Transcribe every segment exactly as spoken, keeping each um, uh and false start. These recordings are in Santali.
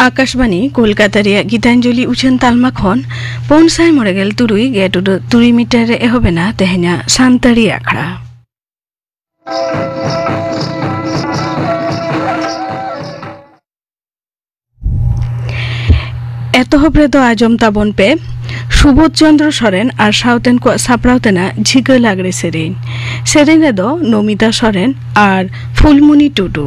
ᱟᱠᱟᱥᱵᱟᱱᱤ ᱠᱳᱞᱠᱟᱛᱟ ᱨᱮᱭᱟᱜ ᱜᱤᱛᱟᱧᱡᱚᱞᱤ ᱩᱪᱷᱟᱹᱱ ᱛᱟᱞᱢᱟ ᱠᱷᱚᱱ ᱯᱩᱱ ᱥᱟᱭ ᱢᱚᱬᱮ ᱜᱮᱞ ᱛᱩᱨᱩᱭ ᱜᱮ ᱴᱩᱰᱟᱹᱜ ᱛᱩᱨᱩᱭ ᱢᱤᱴᱟᱨ ᱨᱮ ᱮᱦᱚᱵ ᱮᱱᱟ ᱛᱮᱦᱮᱧᱟᱜ ᱥᱟᱱᱛᱟᱲᱤ ᱟᱠᱷᱲᱟ᱾ ᱮᱛᱚᱦᱚᱵ ᱨᱮᱫᱚ ᱟᱸᱡᱚᱢ ᱛᱟᱵᱚᱱ ᱯᱮ ᱥᱩᱵᱳᱫᱷ ᱪᱚᱸᱫᱽᱨᱚ ᱥᱚᱨᱮᱱ ᱟᱨ ᱥᱟᱶᱛᱮᱱ ᱠᱚᱣᱟᱜ ᱥᱟᱯᱲᱟᱣ ᱛᱮᱱᱟᱜ ᱡᱷᱤᱠᱟᱹ ᱞᱟᱜᱽᱲᱮ ᱥᱮᱨᱮᱧ᱾ ᱥᱮᱨᱮᱧ ᱨᱮᱫᱚ ᱱᱚᱢᱤᱛᱟ ᱥᱚᱨᱮᱱ ᱟᱨ ᱯᱷᱩᱞᱢᱩᱱᱤ ᱴᱩᱰᱩ᱾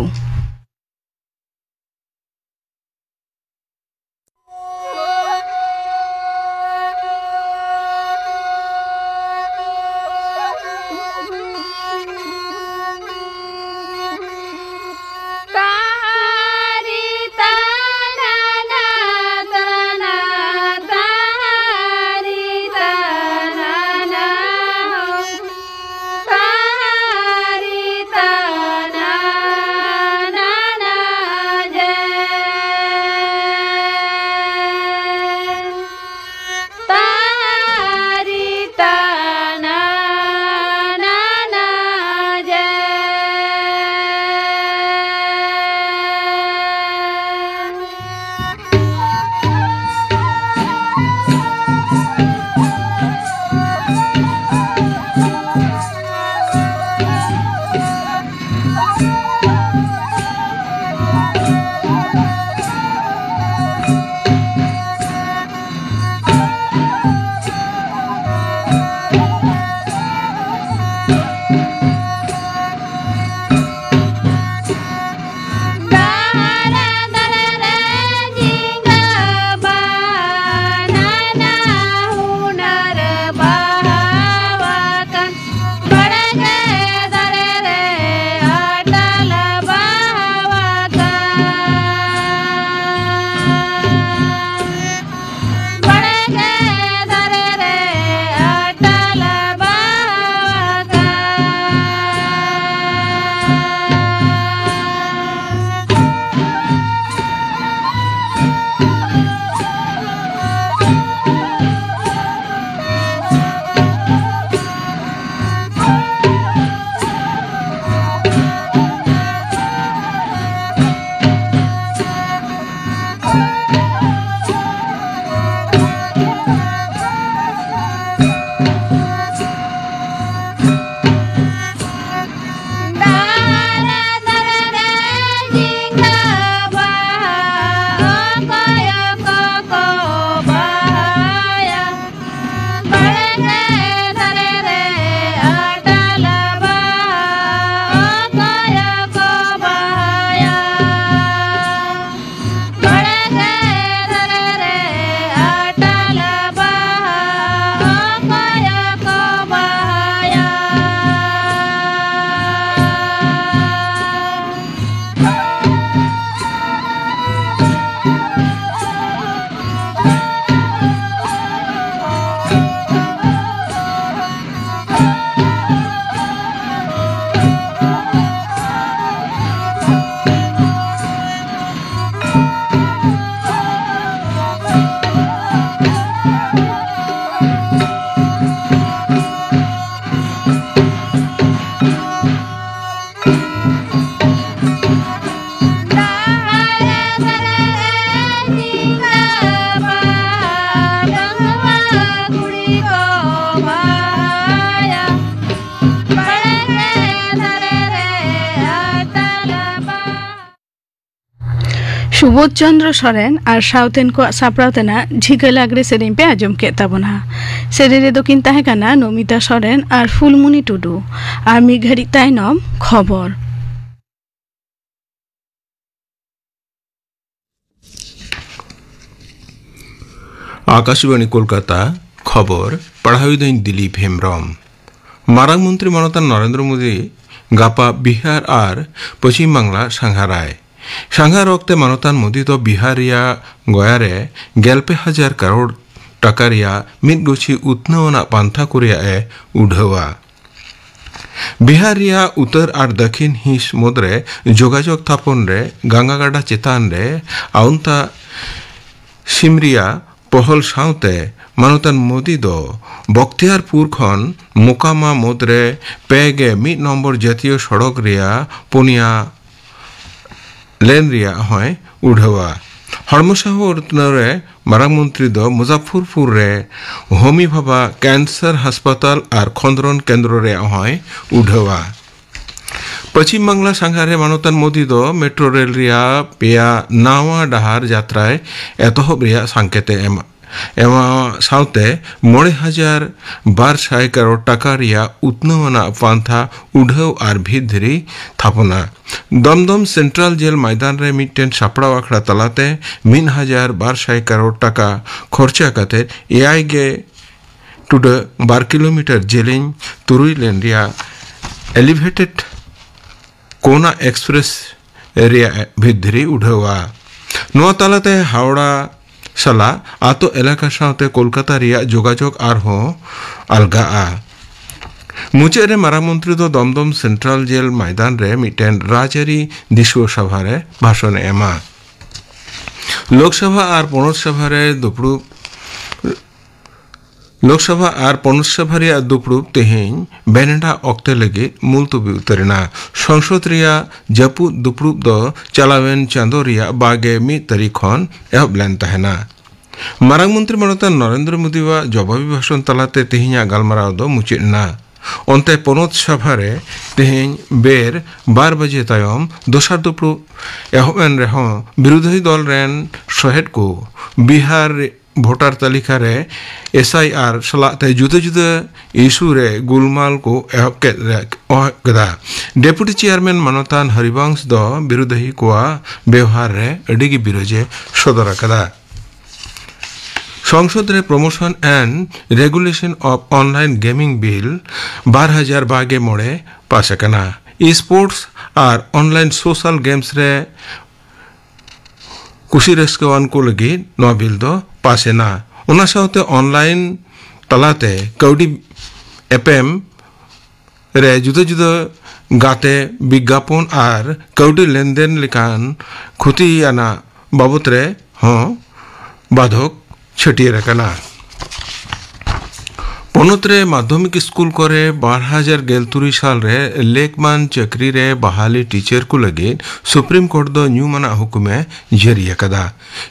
ᱥᱩᱵᱳᱫᱷ ᱪᱚᱱᱫᱨᱚ ᱥᱚᱨᱮᱱ ᱟᱨ ᱥᱟᱶᱛᱮᱱ ᱠᱚᱣᱟᱜ ᱥᱟᱯᱲᱟᱣ ᱛᱮᱱᱟᱜ ᱡᱷᱤᱠᱟᱹ ᱞᱟᱜᱽᱲᱮ ᱥᱮᱨᱮᱧ ᱯᱮ ᱟᱸᱡᱚᱢ ᱠᱮᱫ ᱛᱟᱵᱚᱱᱟ᱾ ᱥᱮᱨᱮᱧ ᱨᱮᱫᱚ ᱠᱤᱱ ᱛᱟᱦᱮᱸ ᱠᱟᱱᱟ ᱱᱚᱢᱤᱛᱟ ᱥᱚᱨᱮᱱ ᱟᱨ ᱯᱷᱩᱞᱢᱩᱱᱤ ᱴᱩᱰᱩ᱾ ᱟᱨ ᱢᱤᱫ ᱜᱷᱟᱹᱲᱤᱡ ᱛᱟᱭᱱᱚᱢ ᱠᱷᱚᱵᱚᱨ᱾ ᱟᱠᱟᱥᱵᱟᱬᱤ ᱠᱳᱞᱠᱟᱛᱟ, ᱠᱷᱚᱵᱚᱨ ᱯᱟᱲᱦᱟᱣᱤᱫᱟᱹᱧ ᱫᱤᱞᱤᱯ ᱦᱮᱢᱵᱨᱚᱢ᱾ ᱢᱟᱨᱟᱝ ᱢᱚᱱᱛᱨᱤ ᱢᱟᱱᱚᱛᱟᱱ ᱱᱚᱨᱮᱱᱫᱨᱚ ᱢᱳᱫᱤ ᱜᱟᱯᱟ ᱵᱤᱦᱟᱨ ᱟᱨ ᱯᱚᱪᱷᱤᱢ ᱵᱟᱝᱞᱟ ᱥᱟᱸᱜᱷᱟᱨᱟᱭ᱾ ᱥᱟᱸᱜᱷᱟᱨ ᱚᱠᱛᱮ ᱢᱟᱱᱚᱛᱟᱱ ᱢᱳᱫᱤ ᱫᱚ ᱵᱤᱦᱟᱨ ᱨᱮᱭᱟᱜ ᱜᱚᱭᱟ ᱨᱮ ᱜᱮᱞ ᱯᱮ ᱦᱟᱡᱟᱨ ᱠᱟᱨᱳᱲ ᱴᱟᱠᱟ ᱨᱮᱭᱟᱜ ᱢᱤᱫ ᱜᱩᱪᱷᱤ ᱩᱛᱱᱟᱹᱣ ᱟᱱᱟᱜ ᱯᱟᱱᱛᱷᱟ ᱠᱚ ᱨᱮᱭᱟᱜ ᱮ ᱩᱰᱷᱟᱹᱣᱟ᱾ ᱵᱤᱦᱟᱨ ᱨᱮᱭᱟᱜ ᱩᱛᱟᱹᱨ ᱟᱨ ᱫᱟᱹᱠᱷᱤᱱ ᱦᱤᱸᱥ ᱢᱩᱫᱽᱨᱮ ᱡᱳᱜᱟᱡᱳᱜᱽ ᱛᱷᱟᱯᱚᱱ ᱨᱮ ᱜᱟᱝᱜᱟ ᱜᱟᱰᱟ ᱪᱮᱛᱟᱱ ᱨᱮ ᱟᱣᱩᱱᱛᱟ ᱥᱤᱢᱨᱤᱭᱟ ᱯᱚᱦᱚᱞ ᱥᱟᱶᱛᱮ ᱢᱟᱱᱚᱛᱟᱱ ᱢᱳᱫᱤ ᱫᱚ ᱵᱚᱠᱛᱤᱭᱟᱨᱯᱩᱨ ᱠᱷᱚᱱ ᱢᱳᱠᱟᱢᱟ ᱢᱩᱫᱽᱨᱮ ᱯᱮ ᱜᱮ ᱢᱤᱫ ᱱᱚᱢᱵᱚᱨ ᱡᱟᱹᱛᱤᱭᱚ ᱥᱚᱲᱚᱠ ᱨᱮᱭᱟᱜ ᱯᱩᱱᱭᱟ ᱞᱮᱱ ᱨᱮᱭᱟᱜ ᱦᱚᱸᱭ ᱩᱰᱷᱟᱹᱣᱟ᱾ ᱦᱚᱲᱢᱚ ᱥᱟᱶ ᱩᱛᱱᱟᱹᱣ ᱨᱮ ᱢᱟᱨᱟᱝ ᱢᱚᱱᱛᱨᱤ ᱫᱚ ᱢᱩᱡᱟᱯᱷᱚᱨᱯᱩᱨ ᱨᱮ ᱦᱳᱢᱤ ᱵᱷᱟᱵᱷᱟ ᱠᱮᱱᱥᱟᱨ ᱦᱟᱥᱯᱟᱛᱟᱞ ᱟᱨ ᱠᱷᱚᱸᱫᱽᱨᱚᱱ ᱠᱮᱱᱫᱨᱚ ᱨᱮᱭᱟᱜ ᱦᱚᱸᱭ ᱩᱰᱷᱟᱹᱣᱟ᱾ ᱯᱚᱪᱷᱤᱢ ᱵᱟᱝᱞᱟ ᱥᱟᱸᱜᱷᱟᱨ ᱨᱮ ᱢᱟᱱᱚᱛᱟᱱ ᱢᱳᱫᱤ ᱫᱚ ᱢᱮᱴᱨᱳ ᱨᱮᱞ ᱨᱮᱭᱟᱜ ᱯᱮᱭᱟ ᱱᱟᱣᱟ ᱰᱟᱦᱟᱨ ᱡᱟᱛᱨᱟᱭ ᱮᱛᱚᱦᱚᱵ ᱨᱮᱭᱟᱜ ᱥᱟᱝᱠᱮᱛ ᱮ ᱮᱢᱟ᱾ ᱮᱢᱟ ᱥᱟᱶᱛᱮ ᱢᱚᱬᱮ ᱦᱟᱡᱟᱨ ᱵᱟᱨ ᱥᱟᱭ ᱠᱟᱨᱳᱲ ᱴᱟᱠᱟ ᱨᱮᱭᱟᱜ ᱩᱛᱱᱟᱹᱣ ᱟᱱᱟᱜ ᱯᱟᱱᱛᱷᱟ ᱩᱰᱷᱟᱹᱣ ᱟᱨ ᱵᱷᱤᱛ ᱫᱷᱤᱨᱤ ᱛᱷᱟᱯᱚᱱᱟ᱾ ᱫᱚᱢᱫᱚᱢ ᱥᱮᱱᱴᱨᱟᱞ ᱡᱮᱞ ᱢᱟᱭᱫᱟᱱ ᱨᱮ ᱢᱤᱫᱴᱮᱱ ᱥᱟᱯᱲᱟᱣ ᱟᱠᱷᱲᱟ ᱛᱟᱞᱟᱛᱮ ᱢᱤᱫ ᱦᱟᱡᱟᱨ ᱵᱟᱨ ᱥᱟᱭ ᱠᱟᱨᱳᱲ ᱴᱟᱠᱟ ᱠᱷᱚᱨᱪᱟ ᱠᱟᱛᱮ ᱮᱭᱟᱭ ᱜᱮ ᱴᱩᱰᱟᱹᱜ ᱵᱟᱨ ᱠᱤᱞᱳᱢᱤᱴᱟᱨ ᱡᱮᱞᱮᱧ ᱛᱩᱨᱩᱭ ᱞᱮᱱ ᱨᱮᱭᱟᱜ ᱮᱞᱤᱵᱷᱮᱴᱮᱰ ᱠᱳᱱᱟ ᱮᱠᱥᱯᱨᱮᱥ ᱨᱮᱭᱟᱜ ᱵᱷᱤᱛ ᱫᱷᱤᱨᱤ ᱩᱰᱷᱟᱹᱣᱟ᱾ ᱱᱚᱣᱟ ᱛᱟᱞᱟᱛᱮ ᱦᱟᱣᱲᱟ ᱥᱟᱞᱟᱜ ᱟᱛᱳ ᱮᱞᱟᱠᱟ ᱥᱟᱶᱛᱮ ᱠᱳᱞᱠᱟᱛᱟ ᱨᱮᱭᱟᱜ ᱡᱳᱜᱟᱡᱳᱜᱽ ᱟᱨᱦᱚᱸ ᱟᱞᱜᱟᱜᱼᱟ᱾ ᱢᱩᱪᱟᱹᱫ ᱨᱮ ᱢᱟᱨᱟᱝ ᱢᱚᱱᱛᱨᱤ ᱫᱚ ᱫᱚᱢᱫᱚᱢ ᱥᱮᱱᱴᱨᱟᱞ ᱡᱮᱞ ᱢᱟᱭᱫᱟᱱ ᱨᱮ ᱢᱤᱫᱴᱮᱱ ᱨᱟᱡᱽᱟᱹᱨᱤ ᱫᱤᱥᱩᱣᱟᱹ ᱥᱚᱵᱷᱟ ᱨᱮ ᱵᱷᱟᱥᱚᱱ ᱮ ᱮᱢᱟ᱾ ᱞᱳᱠᱥᱚᱵᱷᱟ ᱟᱨ ᱯᱚᱱᱚᱛ ᱥᱚᱵᱷᱟ ᱨᱮ ᱫᱩᱯᱲᱩᱵ ᱞᱳᱠᱥᱚᱵᱷᱟ ᱟᱨ ᱯᱚᱱᱚᱛ ᱥᱚᱵᱷᱟ ᱨᱮᱭᱟᱜ ᱫᱩᱯᱲᱩᱵ ᱛᱮᱦᱮᱧ ᱵᱮᱱᱮᱰᱟ ᱚᱠᱛᱮ ᱞᱟᱹᱜᱤᱫ ᱢᱩᱞᱛᱩᱵᱤ ᱩᱛᱟᱹᱨ ᱮᱱᱟ᱾ ᱥᱚᱝᱥᱚᱫ ᱨᱮᱭᱟᱜ ᱡᱟᱹᱯᱩᱫ ᱫᱩᱯᱲᱩᱵ ᱫᱚ ᱪᱟᱞᱟᱣᱮᱱ ᱪᱟᱸᱫᱚ ᱨᱮᱭᱟᱜ ᱵᱟᱜᱮ ᱢᱤᱫ ᱛᱟᱹᱨᱤᱠᱷ ᱠᱷᱚᱱ ᱮᱦᱚᱵ ᱞᱮᱱ ᱛᱟᱦᱮᱱᱟ᱾ ᱢᱟᱨᱟᱝ ᱢᱚᱱᱛᱨᱤ ᱢᱟᱱᱚᱛᱟᱱ ᱱᱚᱨᱮᱱᱫᱨᱚ ᱢᱳᱫᱤᱣᱟᱜ ᱡᱚᱵᱟᱵᱤ ᱵᱷᱟᱥᱚᱱ ᱛᱟᱞᱟᱛᱮ ᱛᱮᱦᱮᱧᱟᱜ ᱜᱟᱞᱢᱟᱨᱟᱣ ᱫᱚ ᱢᱩᱪᱟᱹᱫ ᱮᱱᱟ᱾ ᱚᱱᱛᱮ ᱯᱚᱱᱚᱛ ᱥᱚᱵᱷᱟ ᱨᱮ ᱛᱮᱦᱮᱧ ᱵᱮᱨ ᱵᱟᱨ ᱵᱟᱡᱮ ᱛᱟᱭᱚᱢ ᱫᱚᱥᱟᱨ ᱫᱩᱯᱲᱩᱵ ᱮᱦᱚᱵ ᱮᱱ ᱨᱮᱦᱚᱸ ᱵᱤᱨᱳᱫᱷᱤ ᱫᱚᱞ ᱨᱮᱱ ᱥᱚᱦᱮᱫ ᱠᱚ ᱵᱤᱦᱟᱨ ᱨᱮ ᱵᱷᱳᱴᱟᱨ ᱛᱟᱹᱞᱤᱠᱟ ᱨᱮ ᱮᱥ ᱟᱭ ᱟᱨ ᱥᱟᱞᱟᱜ ᱛᱮ ᱡᱩᱫᱟᱹ ᱡᱩᱫᱟᱹ ᱤᱥᱩ ᱨᱮ ᱜᱩᱞᱢᱟᱞ ᱠᱚ ᱮᱦᱚᱵ ᱠᱮᱫ ᱨᱮ, ᱮᱦᱚᱵ ᱠᱮᱫᱟ᱾ ᱰᱮᱯᱩᱴᱤ ᱪᱮᱭᱟᱨᱢᱮᱱ ᱢᱟᱱᱚᱛᱟᱱ ᱦᱚᱨᱤᱵᱚᱝᱥ ᱫᱚ ᱵᱤᱨᱳᱫᱷᱤ ᱠᱚᱣᱟᱜ ᱵᱮᱣᱦᱟᱨ ᱨᱮ ᱟᱹᱰᱤ ᱜᱮ ᱵᱤᱨᱳᱡᱮ ᱥᱚᱫᱚᱨ ᱟᱠᱟᱫᱟ᱾ ᱥᱚᱝᱥᱚᱫ ᱨᱮ promotion and regulation of online gaming bill ᱵᱟᱨ ᱦᱟᱡᱟᱨ ᱵᱟᱜᱮ ᱢᱚᱬᱮ ᱯᱟᱥ ᱟᱠᱟᱱᱟ᱾ ᱤ ᱥᱯᱳᱨᱴᱥ ᱟᱨ ᱚᱱᱞᱟᱭᱤᱱ ᱥᱳᱥᱟᱞ ᱜᱮᱢᱥ ᱨᱮ ᱠᱩᱥᱤ ᱨᱟᱹᱥᱠᱟᱹᱣᱟᱱ ᱠᱚ ᱞᱟᱹᱜᱤᱫ ᱱᱚᱣᱟ ᱵᱤᱞ ᱫᱚ ᱯᱟᱥ ᱮᱱᱟ᱾ ᱚᱱᱟ ᱥᱟᱶᱛᱮ ᱚᱱᱞᱟᱭᱤᱱ ᱛᱟᱞᱟᱛᱮ ᱠᱟᱹᱣᱰᱤ ᱮᱯᱮᱢ ᱨᱮ ᱡᱩᱫᱟᱹ ᱡᱩᱫᱟᱹ ᱜᱟᱛᱮ ᱵᱤᱜᱽᱜᱟᱯᱚᱱ ᱟᱨ ᱠᱟᱹᱣᱰᱤ ᱞᱮᱱᱫᱮᱱ ᱞᱮᱠᱟᱱ ᱠᱷᱩᱛᱤᱭᱟᱱᱟᱜ ᱵᱟᱵᱚᱛ ᱨᱮ ᱦᱚᱸ ᱵᱟᱫᱷᱚᱠ ᱪᱷᱟᱹᱴᱭᱟᱹᱨ ᱟᱠᱟᱱᱟ᱾ ᱯᱚᱱᱚᱛ ᱨᱮ ᱢᱟᱫᱽᱫᱷᱚᱢᱤᱠ ᱥᱠᱩᱞ ᱠᱚᱨᱮ ᱵᱟᱨ ᱦᱟᱡᱟᱨ ᱜᱮᱞ ᱛᱩᱨᱩᱭ ᱥᱟᱞ ᱨᱮ ᱞᱮᱠᱢᱟᱱ ᱪᱟᱹᱠᱨᱤ ᱨᱮ ᱵᱟᱦᱟᱞᱤ ᱴᱤᱪᱟᱨ ᱠᱚ ᱞᱟᱹᱜᱤᱫ ᱥᱩᱯᱨᱤᱢ ᱠᱳᱨᱴ ᱫᱚ ᱧᱩᱢᱟᱱᱟᱜ ᱦᱩᱠᱩᱢᱮ ᱡᱟᱹᱨᱤ ᱟᱠᱟᱫᱟ᱾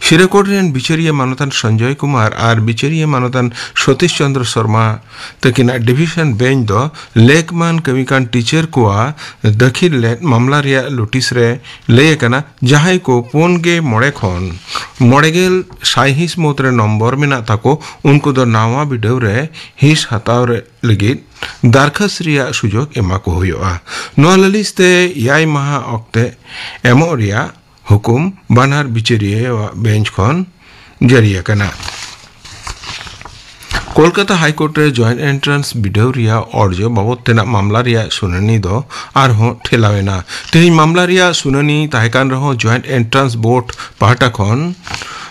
ᱥᱤᱨᱟᱹ ᱠᱳᱨᱴ ᱨᱮᱱ ᱵᱤᱪᱟᱹᱨᱤᱭᱟᱹ ᱢᱟᱱᱚᱛᱟᱱ ᱥᱚᱧᱡᱚᱭ ᱠᱩᱢᱟᱨ ᱟᱨ ᱵᱤᱪᱟᱹᱨᱤᱭᱟᱹ ᱢᱟᱱᱚᱛᱟᱱ ᱥᱚᱛᱤᱥ ᱪᱚᱱᱫᱨᱚ ᱥᱚᱨᱢᱟ ᱛᱟᱹᱠᱤᱱᱟᱜ ᱰᱤᱵᱷᱤᱥᱚᱱ ᱵᱮᱧᱪ ᱫᱚ ᱞᱮᱠᱢᱟᱱ ᱠᱟᱹᱢᱤ ᱠᱟᱱ ᱴᱤᱪᱟᱨ ᱠᱚᱣᱟᱜ ᱫᱟᱹᱠᱷᱤᱞ ᱞᱮᱫ ᱢᱟᱢᱞᱟ ᱨᱮᱭᱟᱜ ᱱᱳᱴᱤᱥ ᱨᱮ ᱞᱟᱹᱭ ᱟᱠᱟᱱᱟ, ᱡᱟᱦᱟᱸᱭ ᱠᱚ ᱯᱩᱱ ᱜᱮ ᱢᱚᱬᱮ ᱠᱷᱚᱱ ᱢᱚᱬᱮ ᱜᱮᱞ ᱥᱟᱭᱦᱤᱸᱥ ᱢᱩᱫᱽᱨᱮ ᱱᱚᱢᱵᱚᱨ ᱢᱮᱱᱟᱜ ᱛᱟᱠᱚ, ᱩᱱᱠᱩ ᱫᱚ ᱱᱟᱣᱟ ᱵᱤᱰᱟᱹᱣ ᱨᱮ ᱦᱤᱸᱥ ᱦᱟᱛᱟᱣ ᱨᱮ ᱞᱟᱹᱜᱤᱫ ᱫᱟᱨᱠᱷᱟᱥ ᱨᱮᱭᱟᱜ ᱥᱩᱡᱳᱜᱽ ᱮᱢᱟ ᱠᱚ ᱦᱩᱭᱩᱜᱼᱟ᱾ ᱱᱚᱣᱟ ᱞᱟᱹᱞᱤᱥ ᱛᱮ ᱮᱭᱟᱭ ᱢᱟᱦᱟ ᱚᱠᱛᱮ ᱮᱢᱚᱜ ᱨᱮᱭᱟᱜ ᱦᱩᱠᱩᱢ ᱵᱟᱱᱟᱨ ᱵᱤᱪᱟᱹᱨᱤᱭᱟᱹᱣᱟᱜ ᱵᱮᱧᱪ ᱠᱷᱚᱱ ᱡᱟᱹᱨᱤ ᱟᱠᱟᱱᱟ᱾ ᱠᱳᱞᱠᱟᱛᱟ ᱦᱟᱭ ᱠᱳᱨᱴ ᱨᱮ ᱡᱚᱭᱮᱱᱴ ᱮᱱᱴᱨᱟᱱᱥ ᱵᱤᱰᱟᱹᱣ ᱨᱮᱭᱟᱜ ᱚᱨᱡᱚ ᱵᱟᱵᱚᱫ ᱛᱮᱱᱟᱜ ᱢᱟᱢᱞᱟ ᱨᱮᱭᱟᱜ ᱥᱩᱱᱟᱹᱱᱤ ᱫᱚ ᱟᱨᱦᱚᱸ ᱴᱷᱮᱞᱟᱣ ᱮᱱᱟ᱾ ᱛᱮᱦᱮᱧ ᱢᱟᱢᱞᱟ ᱨᱮᱭᱟᱜ ᱥᱩᱱᱟᱹᱱᱤ ᱛᱟᱦᱮᱸ ᱠᱟᱱ ᱨᱮᱦᱚᱸ, ᱡᱚᱭᱮᱱᱴ ᱮᱱᱴᱨᱟᱱᱥ ᱵᱳᱨᱰ ᱯᱟᱦᱴᱟ ᱠᱷᱚᱱ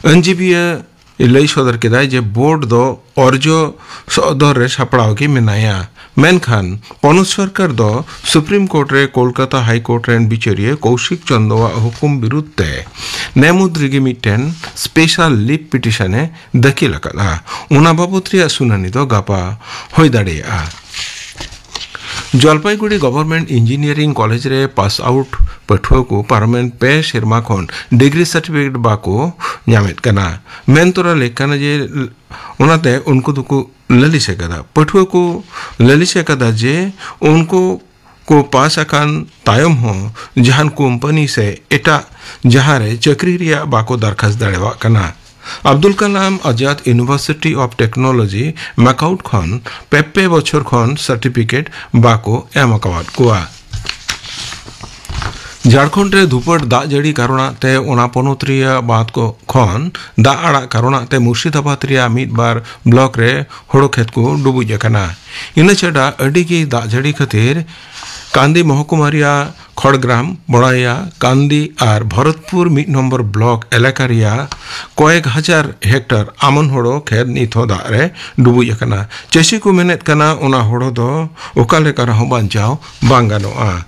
ᱟᱹᱱᱡᱤᱵᱤᱭᱟᱹ ᱞᱟᱹᱭ ᱥᱚᱫᱚᱨ ᱠᱮᱫᱟᱭ ᱡᱮ ᱵᱳᱨᱰ ᱫᱚ ᱚᱨᱡᱚ ᱥᱚᱫᱚᱨ ᱨᱮ ᱥᱟᱯᱲᱟᱣ ᱜᱮ ᱢᱮᱱᱟᱭᱟ᱾ ᱢᱮᱱᱠᱷᱟᱱ ᱯᱚᱱᱚᱛ ᱥᱚᱨᱠᱟᱨ ᱫᱚ ᱥᱩᱯᱨᱤᱢ ᱠᱳᱨᱴ ᱨᱮ ᱠᱳᱞᱠᱟᱛᱟ ᱦᱟᱭ ᱠᱳᱨᱴ ᱨᱮᱱ ᱵᱤᱪᱟᱹᱨᱤᱭᱟᱹ ᱠᱚᱣᱥᱤᱠ ᱪᱚᱱᱫᱚᱣᱟᱜ ᱦᱩᱠᱩᱢ ᱵᱤᱨᱩᱫᱷ ᱛᱮ ᱱᱮᱢᱩᱫ ᱨᱮᱜᱮ ᱢᱤᱫᱴᱮᱱ ᱥᱯᱮᱥᱟᱞ ᱞᱤᱯ ᱯᱤᱴᱤᱥᱚᱱ ᱮ ᱫᱟᱹᱠᱷᱤᱞ ᱟᱠᱟᱫᱼᱟ᱾ ᱚᱱᱟ ᱵᱟᱵᱚᱛ ᱨᱮᱭᱟᱜ ᱥᱩᱱᱟᱹᱱᱤ ᱫᱚ ᱜᱟᱯᱟ ᱦᱩᱭ ᱫᱟᱲᱮᱭᱟᱜᱼᱟ᱾ ᱡᱚᱞᱯᱟᱭᱜᱩᱲᱤ ᱜᱚᱵᱷᱚᱨᱢᱮᱱᱴ ᱤᱧᱡᱤᱱᱤᱭᱟᱨᱤᱝ ᱠᱚᱞᱮᱡᱽ ᱨᱮ ᱯᱟᱥ ᱟᱣᱩᱴ ᱯᱟᱹᱴᱷᱩᱣᱟᱹ ᱠᱚ ᱯᱟᱨᱚᱢᱮᱱ ᱯᱮ ᱥᱮᱨᱢᱟ ᱠᱷᱚᱱ ᱰᱤᱜᱽᱨᱤ ᱥᱟᱨᱴᱤᱯᱷᱤᱠᱮᱴ ᱵᱟᱠᱚ ᱧᱟᱢᱮᱫ ᱠᱟᱱᱟ ᱢᱮᱱ ᱛᱚᱨᱟ ᱞᱮᱠ ᱠᱟᱱᱟ ᱡᱮ, ᱚᱱᱟᱛᱮ ᱩᱱᱠᱩ ᱫᱚᱠᱚ ᱞᱟᱹᱞᱤᱥ ᱟᱠᱟᱫᱟ᱾ ᱯᱟᱹᱴᱷᱩᱣᱟᱹ ᱠᱚ ᱞᱟᱹᱞᱤᱥ ᱟᱠᱟᱫᱟ ᱡᱮ ᱩᱱᱠᱩ ᱠᱚ ᱯᱟᱥ ᱟᱠᱟᱱ ᱛᱟᱭᱚᱢ ᱦᱚᱸ ᱡᱟᱦᱟᱱ ᱠᱳᱢᱯᱟᱱᱤ ᱥᱮ ᱮᱴᱟᱜ ᱡᱟᱦᱟᱸ ᱨᱮ ᱪᱟᱹᱠᱨᱤ ᱨᱮᱭᱟᱜ ᱵᱟᱠᱚ ᱫᱟᱨᱠᱷᱟᱥ ᱫᱟᱲᱮᱭᱟᱜ ᱠᱟᱱᱟ᱾ ᱟᱵᱫᱩᱞ ᱠᱟᱞᱟᱢ ᱟᱡᱟᱫ ᱤᱭᱩᱱᱤᱵᱷᱟᱨᱥᱤᱴᱤ ᱚᱯᱷ ᱴᱮᱠᱱᱳᱞᱚᱡᱤ ᱢᱟᱠᱟᱣᱩᱴ ᱠᱷᱚᱱ ᱯᱮ ᱯᱮ ᱵᱚᱪᱷᱚᱨ ᱠᱷᱚᱱ ᱥᱟᱨᱴᱤᱯᱷᱤᱠᱮᱴ ᱵᱟᱠᱚ ᱮᱢ ᱟᱠᱟᱣᱟᱫ ᱠᱚᱣᱟ᱾ ᱡᱷᱟᱲᱠᱷᱚᱸᱰ ᱨᱮ ᱫᱷᱩᱯᱟᱹᱴ ᱫᱟᱜ ᱡᱟᱹᱲᱤ ᱠᱟᱨᱚᱱᱟᱜ ᱛᱮ ᱚᱱᱟ ᱯᱚᱱᱚᱛ ᱨᱮᱭᱟᱜ ᱵᱟᱸᱫᱷ ᱠᱚ ᱠᱷᱚᱱ ᱫᱟᱜ ᱟᱲᱟᱜ ᱠᱟᱨᱚᱱᱟᱜ ᱛᱮ ᱢᱩᱨᱥᱤᱫᱟᱵᱟᱫᱽ ᱨᱮᱭᱟᱜ ᱢᱤᱫ ᱵᱟᱨ ᱵᱞᱚᱠ ᱨᱮ ᱦᱳᱲᱳ ᱠᱷᱮᱛ ᱠᱚ ᱰᱩᱵᱩᱡ ᱟᱠᱟᱱᱟ᱾ ᱤᱱᱟᱹ ᱪᱷᱟᱰᱟ ᱟᱹᱰᱤ ᱜᱮ ᱫᱟᱜ ᱡᱟᱹᱲᱤ ᱠᱷᱟᱹᱛᱤᱨ ᱠᱟᱱᱫᱤ ᱢᱚᱦᱠᱩᱢᱟ ᱨᱮᱭᱟᱜ ᱠᱷᱚᱲᱜᱨᱟᱢ, ᱵᱚᱲᱟᱭᱟ, ᱠᱟᱱᱫᱤ ᱟᱨ ᱵᱷᱚᱨᱚᱛᱯᱩᱨ ᱢᱤᱫ ᱱᱚᱢᱵᱚᱨ ᱵᱞᱚᱠ ᱮᱞᱟᱠᱟ ᱨᱮᱭᱟᱜ ᱠᱚᱭᱮᱠ ᱦᱟᱡᱟᱨ ᱦᱮᱠᱴᱟᱨ ᱟᱢᱚᱱ ᱦᱳᱲᱳ ᱠᱷᱮᱛ ᱱᱤᱛ ᱦᱚᱸ ᱫᱟᱜ ᱨᱮ ᱰᱩᱵᱩᱡ ᱟᱠᱟᱱᱟ᱾ ᱪᱟᱹᱥᱤ ᱠᱚ ᱢᱮᱱᱮᱫ ᱠᱟᱱᱟ, ᱚᱱᱟ ᱦᱳᱲᱳ ᱫᱚ ᱚᱠᱟ ᱞᱮᱠᱟ ᱨᱮᱦᱚᱸ ᱵᱟᱧᱪᱟᱣ ᱵᱟᱝ ᱜᱟᱱᱚᱜᱼᱟ᱾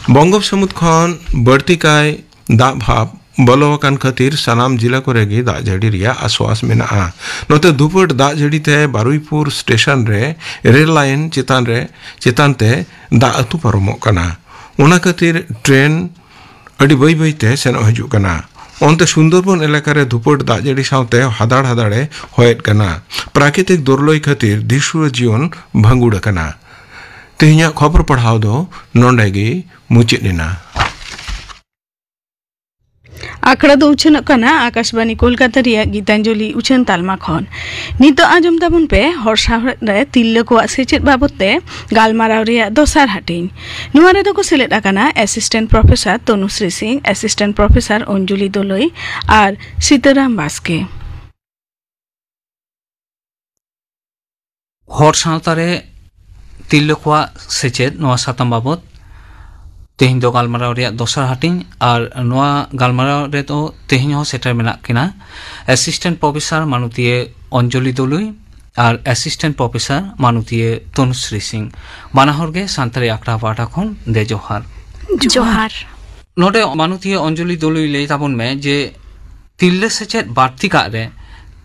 ᱵᱚᱝᱜᱳᱯ ᱥᱟᱹᱢᱩᱫ ᱠᱷᱚᱱ ᱵᱟᱹᱲᱛᱤ ᱠᱟᱭ ᱫᱟᱜ ᱵᱷᱟᱵᱽ ᱵᱚᱞᱚ ᱟᱠᱟᱱ ᱠᱷᱟᱹᱛᱤᱨ ᱥᱟᱱᱟᱢ ᱡᱤᱞᱟ ᱠᱚᱨᱮ ᱜᱮ ᱫᱟᱜ ᱡᱟᱹᱲᱤ ᱨᱮᱭᱟᱜ ᱟᱥᱣᱟᱥ ᱢᱮᱱᱟᱜᱼᱟ᱾ ᱱᱚᱛᱮ ᱫᱷᱩᱯᱟᱹᱴ ᱫᱟᱜ ᱡᱟᱹᱲᱤ ᱛᱮ ᱵᱟᱨᱩᱭᱯᱩᱨ ᱥᱴᱮᱥᱚᱱ ᱨᱮ ᱨᱮᱞ ᱞᱟᱭᱤᱱ ᱪᱮᱛᱟᱱ ᱨᱮ, ᱪᱮᱛᱟᱱ ᱛᱮ ᱫᱟᱜ ᱟᱹᱛᱩ ᱯᱟᱨᱚᱢᱚᱜ ᱠᱟᱱᱟ᱾ ᱚᱱᱟ ᱠᱷᱟᱹᱛᱤᱨ ᱴᱨᱮᱱ ᱟᱹᱰᱤ ᱵᱟᱹᱭ ᱵᱟᱹᱭ ᱛᱮ ᱥᱮᱱᱚᱜ ᱦᱤᱡᱩᱜ ᱠᱟᱱᱟ᱾ ᱚᱱᱛᱮ ᱥᱩᱱᱫᱚᱨᱵᱚᱱ ᱮᱞᱟᱠᱟ ᱨᱮ ᱫᱷᱩᱯᱟᱹᱴ ᱫᱟᱜ ᱡᱟᱹᱲᱤ ᱥᱟᱶᱛᱮ ᱦᱟᱫᱟᱲ ᱦᱟᱫᱟᱲᱮ ᱦᱚᱭᱮᱫ ᱠᱟᱱᱟ᱾ ᱯᱨᱟᱠᱨᱤᱛᱤᱠ ᱫᱩᱨᱞᱟᱹᱭ ᱠᱷᱟᱹᱛᱤᱨ ᱫᱤᱥᱩᱣᱟᱹ ᱡᱤᱭᱚᱱ ᱵᱷᱟᱺᱜᱩᱲ ᱟᱠᱟᱱᱟ᱾ ᱛᱮᱦᱮᱧᱟᱜ ᱠᱷᱚᱵᱚᱨ ᱯᱟᱲᱦᱟᱣ ᱫᱚ ᱱᱚᱰᱮ ᱜᱮ ᱢᱩᱪᱟᱹᱫ ᱮᱱᱟ᱾ ᱟᱠᱷᱲᱟ ᱫᱚ ᱩᱪᱷᱟᱹᱱᱚᱜ ᱠᱟᱱᱟ ᱟᱠᱟᱥᱵᱟᱱᱤ ᱠᱳᱞᱠᱟᱛᱟ ᱨᱮᱭᱟᱜ ᱜᱤᱛᱟᱧᱡᱚᱞᱤ ᱩᱪᱷᱟᱹᱱ ᱛᱟᱞᱢᱟ ᱠᱷᱚᱱ᱾ ᱱᱤᱛᱚᱜ ᱟᱸᱡᱚᱢ ᱛᱟᱵᱚᱱ ᱯᱮ ᱦᱚᱲ ᱥᱟᱶᱦᱮᱫ ᱨᱮ ᱛᱤᱨᱞᱟᱹ ᱠᱚᱣᱟᱜ ᱥᱮᱪᱮᱫ ᱵᱟᱵᱚᱛ ᱛᱮ ᱜᱟᱞᱢᱟᱨᱟᱣ ᱨᱮᱭᱟᱜ ᱫᱚᱥᱟᱨ ᱦᱟᱹᱴᱤᱧ᱾ ᱱᱚᱣᱟ ᱨᱮᱫᱚ ᱠᱚ ᱥᱮᱞᱮᱫ ᱟᱠᱟᱱᱟ ᱮᱥᱤᱥᱴᱮᱱᱴ ᱯᱨᱚᱯᱷᱮᱥᱚᱨ ᱛᱚᱱᱩᱥᱨᱤ ᱥᱤᱝ, ᱮᱥᱤᱥᱴᱮᱱᱴ ᱯᱨᱚᱯᱷᱮᱥᱚᱨ ᱚᱧᱡᱚᱞᱤ ᱫᱳᱞᱳᱭ ᱟᱨ ᱥᱤᱛᱟᱨᱟᱢ ᱵᱟᱥᱠᱮ᱾ ᱦᱚᱲ ᱥᱟᱶᱛᱟ ᱨᱮ ᱛᱤᱨᱞᱟᱹ ᱠᱚᱣᱟᱜ ᱥᱮᱪᱮᱫ, ᱱᱚᱣᱟ ᱥᱟᱛᱟᱢ ᱵᱟᱵᱚᱛ ᱛᱮᱦᱮᱧ ᱫᱚ ᱜᱟᱞᱢᱟᱨᱟᱣ ᱨᱮᱭᱟᱜ ᱫᱚᱥᱟᱨ ᱦᱟᱹᱴᱤᱧ᱾ ᱟᱨ ᱱᱚᱣᱟ ᱜᱟᱞᱢᱟᱨᱟᱣ ᱨᱮᱫᱚ ᱛᱮᱦᱮᱧ ᱦᱚᱸ ᱥᱮᱴᱮᱨ ᱢᱮᱱᱟᱜ ᱠᱤᱱᱟ ᱮᱥᱤᱥᱴᱮᱱᱴ ᱯᱨᱚᱯᱷᱮᱥᱚᱨ ᱢᱟᱱᱚᱛᱤᱭᱟᱹ ᱚᱧᱡᱚᱞᱤ ᱫᱳᱞᱩᱭ ᱟᱨ ᱮᱥᱤᱥᱴᱮᱱᱴ ᱯᱨᱚᱯᱷᱮᱥᱚᱨ ᱢᱟᱱᱚᱛᱤᱭᱟᱹ ᱛᱚᱱᱩᱥᱨᱤ ᱥᱤᱝ᱾ ᱵᱟᱱᱟ ᱦᱚᱲ ᱜᱮ ᱥᱟᱱᱛᱟᱲᱤ ᱟᱠᱷᱲᱟ ᱯᱟᱦᱴᱟ ᱠᱷᱚᱱ ᱫᱮ ᱡᱚᱦᱟᱨ᱾ ᱡᱚᱦᱟᱨ᱾ ᱱᱚᱰᱮ ᱢᱟᱱᱚᱛᱤᱭᱟᱹ ᱚᱧᱡᱚᱞᱤ ᱫᱳᱞᱩᱭ, ᱞᱟᱹᱭ ᱛᱟᱵᱚᱱ ᱢᱮ ᱡᱮ ᱛᱤᱨᱞᱟᱹ ᱥᱮᱪᱮᱫ ᱵᱟᱹᱲᱛᱤ ᱠᱟᱜ ᱨᱮ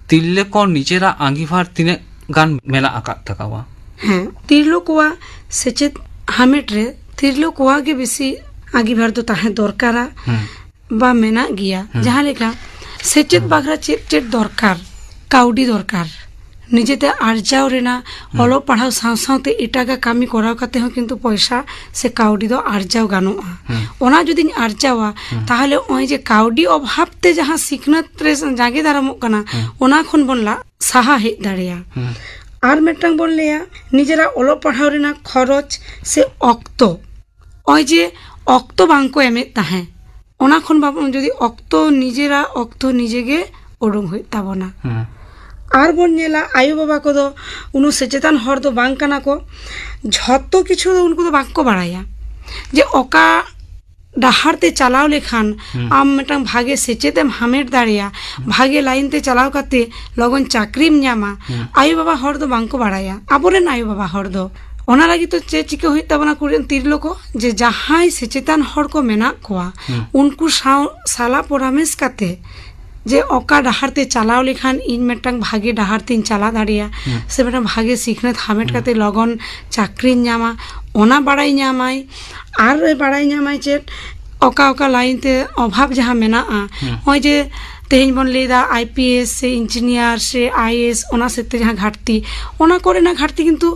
ᱛᱤᱨᱞᱟᱹ ᱠᱚ ᱱᱤᱡᱮᱨᱟᱜ ᱟᱸᱜᱤᱵᱷᱟᱨ ᱛᱤᱱᱟᱹᱜ ᱜᱟᱱ ᱢᱮᱱᱟᱜ ᱟᱠᱟᱫ ᱛᱟᱠᱚᱣᱟ? ᱦᱮᱸ, ᱛᱤᱨᱞᱟᱹ ᱠᱚᱣᱟᱜ ᱥᱮᱪᱮᱫ ᱦᱟᱢᱮᱴ ᱨᱮ ᱛᱤᱨᱞᱟᱹ ᱠᱚᱣᱟᱜ ᱜᱮ ᱵᱮᱥᱤ ᱟᱸᱜᱤᱵᱷᱟᱨ ᱫᱚ ᱛᱟᱦᱮᱸ ᱫᱚᱨᱠᱟᱨᱟ᱾ ᱦᱮᱸ᱾ ᱵᱟ ᱢᱮᱱᱟᱜ ᱜᱮᱭᱟ᱾ ᱦᱮᱸ᱾ ᱡᱟᱦᱟᱸ ᱞᱮᱠᱟ ᱥᱮᱪᱮᱫ ᱦᱮᱸ᱾ ᱵᱟᱠᱷᱨᱟ ᱪᱮᱫ ᱪᱮᱫ ᱫᱚᱨᱠᱟᱨ? ᱠᱟᱹᱣᱰᱤ ᱫᱚᱨᱠᱟᱨ᱾ ᱱᱤᱡᱮᱛᱮ ᱟᱨᱡᱟᱣ ᱨᱮᱱᱟᱜ ᱦᱮᱸ᱾ ᱚᱞᱚᱜ ᱯᱟᱲᱦᱟᱣ ᱥᱟᱶ ᱥᱟᱶᱛᱮ ᱮᱴᱟᱜᱟᱜ ᱠᱟᱹᱢᱤ ᱠᱚᱨᱟᱣ ᱠᱟᱛᱮ ᱦᱚᱸ ᱠᱤᱱᱛᱩ ᱯᱚᱭᱥᱟ ᱥᱮ ᱠᱟᱹᱣᱰᱤ ᱫᱚ ᱟᱨᱡᱟᱣ ᱜᱟᱱᱚᱜᱼᱟ᱾ ᱦᱮᱸ᱾ ᱚᱱᱟ ᱡᱩᱫᱤᱧ ᱟᱨᱡᱟᱣᱟ, ᱦᱮᱸ᱾ ᱛᱟᱦᱚᱞᱮ ᱱᱚᱜᱼᱚᱭ ᱡᱮ ᱠᱟᱹᱣᱰᱤ ᱚᱵᱷᱟᱵ ᱛᱮ ᱡᱟᱦᱟᱸ ᱥᱤᱠᱷᱱᱟᱹᱛ ᱨᱮ ᱡᱟᱸᱜᱮ ᱫᱟᱨᱟᱢᱚᱜ ᱠᱟᱱᱟ, ᱦᱮᱸ᱾ ᱚᱱᱟ ᱠᱷᱚᱱ ᱵᱚᱱ ᱞᱟ-, ᱥᱟᱦᱟ ᱦᱮᱡ ᱫᱟᱲᱮᱭᱟᱜᱼᱟ᱾ ᱦᱮᱸ᱾ ᱟᱨ ᱢᱤᱫᱴᱟᱝ ᱵᱚᱱ ᱞᱟᱹᱭᱟ, ᱱᱤᱡᱮᱨᱟᱜ ᱚᱞᱚᱜ ᱯᱟᱲᱦᱟᱣ ᱨᱮᱱᱟᱜ ᱠᱷᱚᱨᱚᱪ ᱥᱮ ᱚᱠᱛᱚ, ᱱᱚᱜᱼᱚᱭ ᱡᱮ ᱚᱠᱛᱚ ᱵᱟᱝ ᱠᱚ ᱮᱢᱮᱫ ᱛᱟᱦᱮᱸᱫ, ᱚᱱᱟ ᱠᱷᱚᱱ ᱵᱟᱵᱚᱱ, ᱡᱩᱫᱤ ᱚᱠᱛᱚ, ᱱᱤᱡᱮᱨᱟᱜ ᱚᱠᱛᱚ ᱱᱤᱡᱮ ᱜᱮ ᱩᱰᱩᱝ ᱦᱩᱭᱩᱜ ᱛᱟᱵᱚᱱᱟ᱾ ᱦᱮᱸ᱾ ᱟᱨ ᱵᱚᱱ ᱧᱮᱞᱟ, ᱟᱭᱳ ᱵᱟᱵᱟ ᱠᱚᱫᱚ ᱩᱱᱟᱹᱜ ᱥᱮᱪᱮᱛᱟᱱ ᱦᱚᱲ ᱫᱚ ᱵᱟᱝ ᱠᱟᱱᱟ ᱠᱚ, ᱡᱷᱚᱛᱚ ᱠᱤᱪᱷᱩ ᱫᱚ ᱩᱱᱠᱩ ᱫᱚ ᱵᱟᱝ ᱠᱚ ᱵᱟᱲᱟᱭᱟ ᱡᱮ ᱚᱠᱟ ᱰᱟᱦᱟᱨ ᱛᱮ ᱪᱟᱞᱟᱣ ᱞᱮᱠᱷᱟᱱ ᱦᱩᱸ᱾ ᱟᱢ ᱢᱤᱫᱴᱟᱝ ᱵᱷᱟᱜᱮ ᱥᱮᱪᱮᱫ ᱮᱢ ᱦᱟᱢᱮᱴ ᱫᱟᱲᱮᱭᱟᱜᱼᱟ, ᱦᱩᱸ᱾ ᱵᱷᱟᱜᱮ ᱞᱟᱭᱤᱱ ᱛᱮ ᱪᱟᱞᱟᱣ ᱠᱟᱛᱮ ᱞᱚᱜᱚᱱ ᱪᱟᱹᱠᱨᱤᱢ ᱧᱟᱢᱟ᱾ ᱦᱩᱸ᱾ ᱟᱭᱳ ᱵᱟᱵᱟ ᱦᱚᱲ ᱫᱚ ᱵᱟᱝ ᱠᱚ ᱵᱟᱲᱟᱭᱟ, ᱟᱵᱚᱨᱮᱱ ᱟᱭᱳ ᱵᱟᱵᱟ ᱦᱚᱲ ᱫᱚ᱾ ᱚᱱᱟ ᱞᱟᱹᱜᱤᱫ ᱛᱮ ᱪᱮᱫ ᱪᱤᱠᱟᱹ ᱦᱩᱭᱩᱜ ᱛᱟᱵᱚᱱᱟ? ᱠᱩᱲᱤ ᱛᱤᱨᱞᱟᱹ ᱠᱚ, ᱡᱮ ᱡᱟᱦᱟᱸᱭ ᱥᱮᱪᱮᱛᱟᱱ ᱦᱚᱲ ᱠᱚ ᱢᱮᱱᱟᱜ ᱠᱚᱣᱟ, ᱦᱩᱸ᱾ ᱩᱱᱠᱩ ᱥᱟᱶ ᱥᱟᱞᱟ ᱯᱚᱨᱟᱢᱮᱥ ᱠᱟᱛᱮ ᱡᱮ ᱚᱠᱟ ᱰᱟᱦᱟᱨ ᱛᱮ ᱪᱟᱞᱟᱣ ᱞᱮᱠᱷᱟᱱ ᱤᱧ ᱢᱤᱫᱴᱟᱝ ᱵᱷᱟᱜᱮ ᱰᱟᱦᱟᱨ ᱛᱤᱧ ᱪᱟᱞᱟᱣ ᱫᱟᱲᱮᱭᱟᱜᱼᱟ, ᱦᱩᱸ᱾ ᱥᱮ ᱢᱤᱫᱴᱟᱝ ᱵᱷᱟᱜᱮ ᱥᱤᱠᱷᱱᱟᱹᱛ ᱦᱟᱢᱮᱴ ᱦᱩᱸ᱾ ᱠᱟᱛᱮ ᱞᱚᱜᱚᱱ ᱪᱟᱹᱠᱨᱤᱧ ᱧᱟᱢᱟ, ᱚᱱᱟ ᱵᱟᱲᱟᱭ ᱧᱟᱢᱟᱭ᱾ ᱟᱨ ᱮ ᱵᱟᱲᱟᱭ ᱧᱟᱢᱟᱭ ᱪᱮᱫ, ᱚᱠᱟ ᱚᱠᱟ line ᱛᱮ ᱚᱵᱷᱟᱵᱽ ᱡᱟᱦᱟᱸ ᱢᱮᱱᱟᱜᱼᱟ, ᱦᱩᱸ᱾ ᱱᱚᱜᱼᱚᱭ ᱡᱮ ᱛᱮᱦᱮᱧ ᱵᱚᱱ ᱞᱟᱹᱭᱫᱟ I P S ᱥᱮ engineer ᱥᱮ I A S, ᱚᱱᱟ ᱥᱮᱫ ᱛᱮ ᱡᱟᱦᱟᱸ ᱜᱷᱟᱴᱛᱤ, ᱚᱱᱟ ᱠᱚᱨᱮᱱᱟᱜ ᱜᱷᱟᱴᱛᱤ ᱠᱤᱱᱛᱩ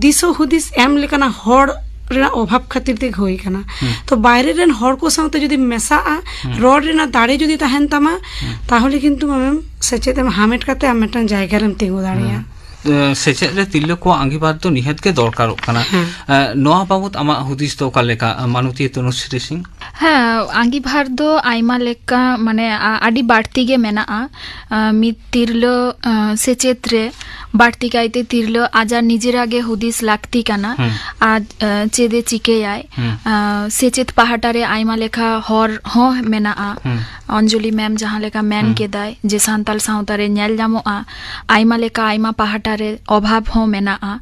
ᱫᱤᱥ ᱦᱩᱫᱤᱥ ᱮᱢ ᱞᱮᱠᱟᱱᱟᱜ ᱦᱚᱲ ᱨᱮᱱᱟᱜ ᱚᱵᱷᱟᱵᱽ ᱠᱷᱟᱹᱛᱤᱨ ᱛᱮᱜᱮ ᱦᱩᱭ ᱠᱟᱱᱟ᱾ ᱦᱩᱸ᱾ ᱛᱚ ᱵᱟᱭᱨᱮ ᱨᱮᱱ ᱦᱚᱲ ᱠᱚ ᱥᱟᱶᱛᱮ ᱡᱩᱫᱤᱢ ᱢᱮᱥᱟᱜᱼᱟ, ᱦᱩᱸ᱾ ᱨᱚᱲ ᱨᱮᱱᱟᱜ ᱫᱟᱲᱮ ᱡᱩᱫᱤ ᱛᱟᱦᱮᱱ ᱛᱟᱢᱟ, ᱦᱩᱸ᱾ ᱛᱟᱦᱚᱞᱮ ᱠᱤᱱᱛᱩ ᱟᱢᱮᱢ ᱥᱮᱪᱮᱫ ᱮᱢ ᱦᱟᱢᱮᱴ ᱠᱟᱛᱮ ᱟᱢ ᱢᱤᱫᱴᱟᱝ ᱡᱟᱭᱜᱟ ᱨᱮᱢ ᱛᱤᱸᱜᱩ ᱫᱟᱲᱮᱭᱟᱜᱼᱟ᱾ ᱦᱩᱸ᱾ ᱮ, ᱥᱮᱪᱮᱫ ᱨᱮ ᱛᱤᱨᱞᱟᱹ ᱠᱚᱣᱟᱜ ᱟᱸᱜᱤᱵᱷᱟᱨ ᱫᱚ ᱱᱤᱦᱟᱹᱛ ᱜᱮ ᱫᱚᱨᱠᱟᱨᱚᱜ ᱠᱟᱱᱟ᱾ ᱦᱮᱸ᱾ ᱮ, ᱱᱚᱣᱟ ᱵᱟᱵᱚᱛ ᱟᱢᱟᱜ ᱦᱩᱫᱤᱥ ᱫᱚ ᱚᱠᱟ ᱞᱮᱠᱟ, ᱢᱟᱱᱚᱛᱤᱭᱟᱹ ᱛᱚᱱᱩᱥᱨᱤ ᱥᱤᱝ? ᱦᱮᱸ, ᱟᱸᱜᱤᱵᱷᱟᱨ ᱫᱚ ᱟᱭᱢᱟ ᱞᱮᱠᱟ, ᱢᱟᱱᱮ, ᱟ-, ᱟᱹᱰᱤ ᱵᱟᱹᱲᱛᱤ ᱜᱮ ᱢᱮᱱᱟᱜᱼᱟ᱾ ᱟ, ᱢᱤᱫ ᱛᱤᱨᱞᱟᱹ, ᱟ, ᱥᱮᱪᱮᱫ ᱨᱮ ᱵᱟᱹᱲᱛᱤ ᱠᱟᱭᱛᱮ ᱛᱤᱨᱞᱟᱹ ᱟᱡᱟᱜ ᱱᱤᱡᱮᱨᱟᱜ ᱜᱮ ᱦᱩᱫᱤᱥ ᱞᱟᱹᱠᱛᱤ ᱠᱟᱱᱟ᱾ ᱦᱩᱸ᱾ ᱟᱨ, ᱟ, ᱪᱮᱫ ᱮ ᱪᱤᱠᱟᱹᱭᱟᱭ? ᱦᱩᱸ᱾ ᱟ, ᱥᱮᱪᱮᱫ ᱯᱟᱦᱴᱟ ᱨᱮ ᱟᱭᱢᱟ ᱞᱮᱠᱟ ᱦᱚᱨ ᱦᱚᱸ ᱢᱮᱱᱟᱜᱼᱟ᱾ ᱦᱩᱸ᱾ ᱚᱧᱡᱚᱞᱤ ᱢᱮᱢ ᱡᱟᱦᱟᱸ ᱞᱮᱠᱟ ᱢᱮᱱ ᱦᱩᱸ᱾ ᱠᱮᱫᱟᱭ, ᱡᱮ ᱥᱟᱱᱛᱟᱲ ᱥᱟᱶᱛᱟ ᱨᱮ ᱧᱮᱞ ᱧᱟᱢᱚᱜᱼᱟ, ᱟᱭᱢᱟ ᱞᱮᱠᱟ, ᱟᱭᱢᱟ ᱯᱟᱦᱴᱟ ᱨᱮ ᱚᱵᱷᱟᱵᱽ ᱦᱚᱸ ᱢᱮᱱᱟᱜᱼᱟ᱾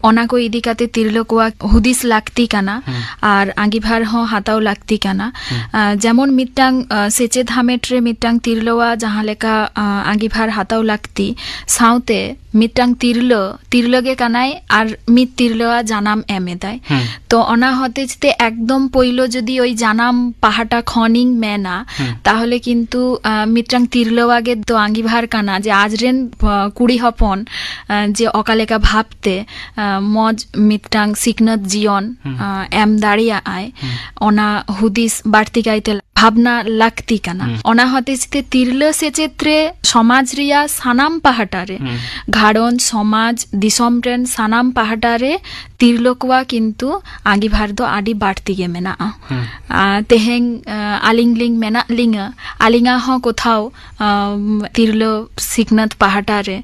ᱚᱱᱟ ᱠᱚ ᱤᱫᱤ ᱠᱟᱛᱮ ᱛᱤᱨᱞᱟᱹ ᱠᱚᱣᱟᱜ ᱦᱩᱫᱤᱥ ᱞᱟᱹᱠᱛᱤ ᱠᱟᱱᱟ ᱦᱩᱸ᱾ ᱟᱨ ᱟᱸᱜᱤᱵᱷᱟᱨ ᱦᱚᱸ ᱦᱟᱛᱟᱣ ᱞᱟᱹᱠᱛᱤ ᱠᱟᱱᱟ᱾ ᱦᱩᱸ᱾ ᱟ, ᱡᱮᱢᱚᱱ ᱢᱤᱫᱴᱟᱝ, ᱟ, ᱥᱮᱪᱮᱫ ᱦᱟᱢᱮᱴ ᱨᱮ ᱢᱤᱫᱴᱟᱝ ᱛᱤᱨᱞᱟᱹᱣᱟᱜ ᱡᱟᱦᱟᱸ ᱞᱮᱠᱟ, ᱟ, ᱟᱸᱜᱤᱵᱷᱟᱨ ᱦᱟᱛᱟᱣ ᱞᱟᱹᱠᱛᱤ, ᱥᱟᱶᱛᱮ ᱢᱤᱫᱴᱟᱝ ᱛᱤᱨᱞᱟᱹ, ᱛᱤᱨᱞᱟᱹ ᱜᱮ ᱠᱟᱱᱟᱭ ᱟᱨ ᱢᱤᱫ ᱛᱤᱨᱞᱟᱹᱣᱟᱜ ᱡᱟᱱᱟᱢ ᱮᱢ ᱮᱫᱟᱭ᱾ ᱦᱩᱸ᱾ ᱛᱚ ᱚᱱᱟ ᱦᱚᱛᱮᱡ ᱛᱮ ᱮᱠᱫᱚᱢ ᱯᱳᱭᱞᱳ ᱡᱩᱫᱤ ᱳᱭ ᱡᱟᱱᱟᱢ ᱯᱟᱦᱴᱟ ᱠᱷᱚᱱᱤᱧ ᱢᱮᱱᱟ, ᱦᱩᱸ᱾ ᱛᱟᱦᱚᱞᱮ ᱠᱤᱱᱛᱩ, ᱟ, ᱢᱤᱫᱴᱟᱝ ᱛᱤᱨᱞᱟᱹᱣᱟᱜ ᱜᱮ ᱛᱚ ᱟᱸᱜᱤᱵᱷᱟᱨ ᱠᱟᱱᱟ ᱡᱮ ᱟᱡᱨᱮᱱ, ᱟ, ᱠᱩᱲᱤ ᱦᱚᱯᱚᱱ, ᱟ, ᱡᱮ ᱚᱠᱟ ᱞᱮᱠᱟ ᱵᱷᱟᱵᱽᱛᱮ, ᱟ, ᱢᱚᱡᱽ ᱢᱤᱫᱴᱟᱝ ᱥᱤᱠᱷᱱᱟᱹᱛ ᱡᱤᱭᱚᱱ, ᱦᱩᱸ᱾ ᱟ, ᱮᱢ ᱫᱟᱲᱮᱭᱟᱜᱼᱟᱭ, ᱦᱩᱸ᱾ ᱚᱱᱟ ᱦᱩᱫᱤᱥ ᱵᱟᱹᱲᱛᱤ ᱠᱟᱭᱛᱮ ᱵᱷᱟᱵᱽᱱᱟ ᱞᱟᱹᱠᱛᱤ ᱠᱟᱱᱟ᱾ ᱦᱩᱸ᱾ ᱚᱱᱟ ᱦᱚᱛᱮᱡ ᱛᱮ ᱛᱤᱨᱞᱟᱹ ᱥᱮᱪᱮᱫ ᱨᱮ ᱥᱚᱢᱟᱡᱽ ᱨᱮᱭᱟᱜ ᱥᱟᱱᱟᱢ ᱯᱟᱦᱴᱟ ᱨᱮ, ᱦᱩᱸ᱾ ᱜᱷᱟᱨᱚᱸᱡᱽ, ᱥᱚᱢᱟᱡᱽ, ᱫᱤᱥᱚᱢ ᱨᱮᱱ ᱥᱟᱱᱟᱢ ᱯᱟᱦᱴᱟ ᱨᱮ ᱛᱤᱨᱞᱟᱹ ᱠᱚᱣᱟᱜ ᱠᱤᱱᱛᱩ ᱟᱸᱜᱤᱵᱷᱟᱨ ᱫᱚ ᱟᱹᱰᱤ ᱵᱟᱹᱲᱛᱤ ᱜᱮ ᱢᱮᱱᱟᱜᱼᱟ᱾ ᱦᱩᱸ᱾ ᱟᱨ ᱛᱮᱦᱮᱧ, ᱟ, ᱟᱹᱞᱤᱧ ᱞᱤᱧ ᱢᱮᱱᱟᱜ ᱞᱤᱧᱟᱹ, ᱟᱹᱞᱤᱧᱟᱜ ᱦᱚᱸ ᱠᱳᱛᱷᱟᱣ, ᱟᱢ, ᱛᱤᱨᱞᱟᱹ ᱥᱤᱠᱷᱱᱟᱹᱛ ᱯᱟᱦᱴᱟ ᱨᱮ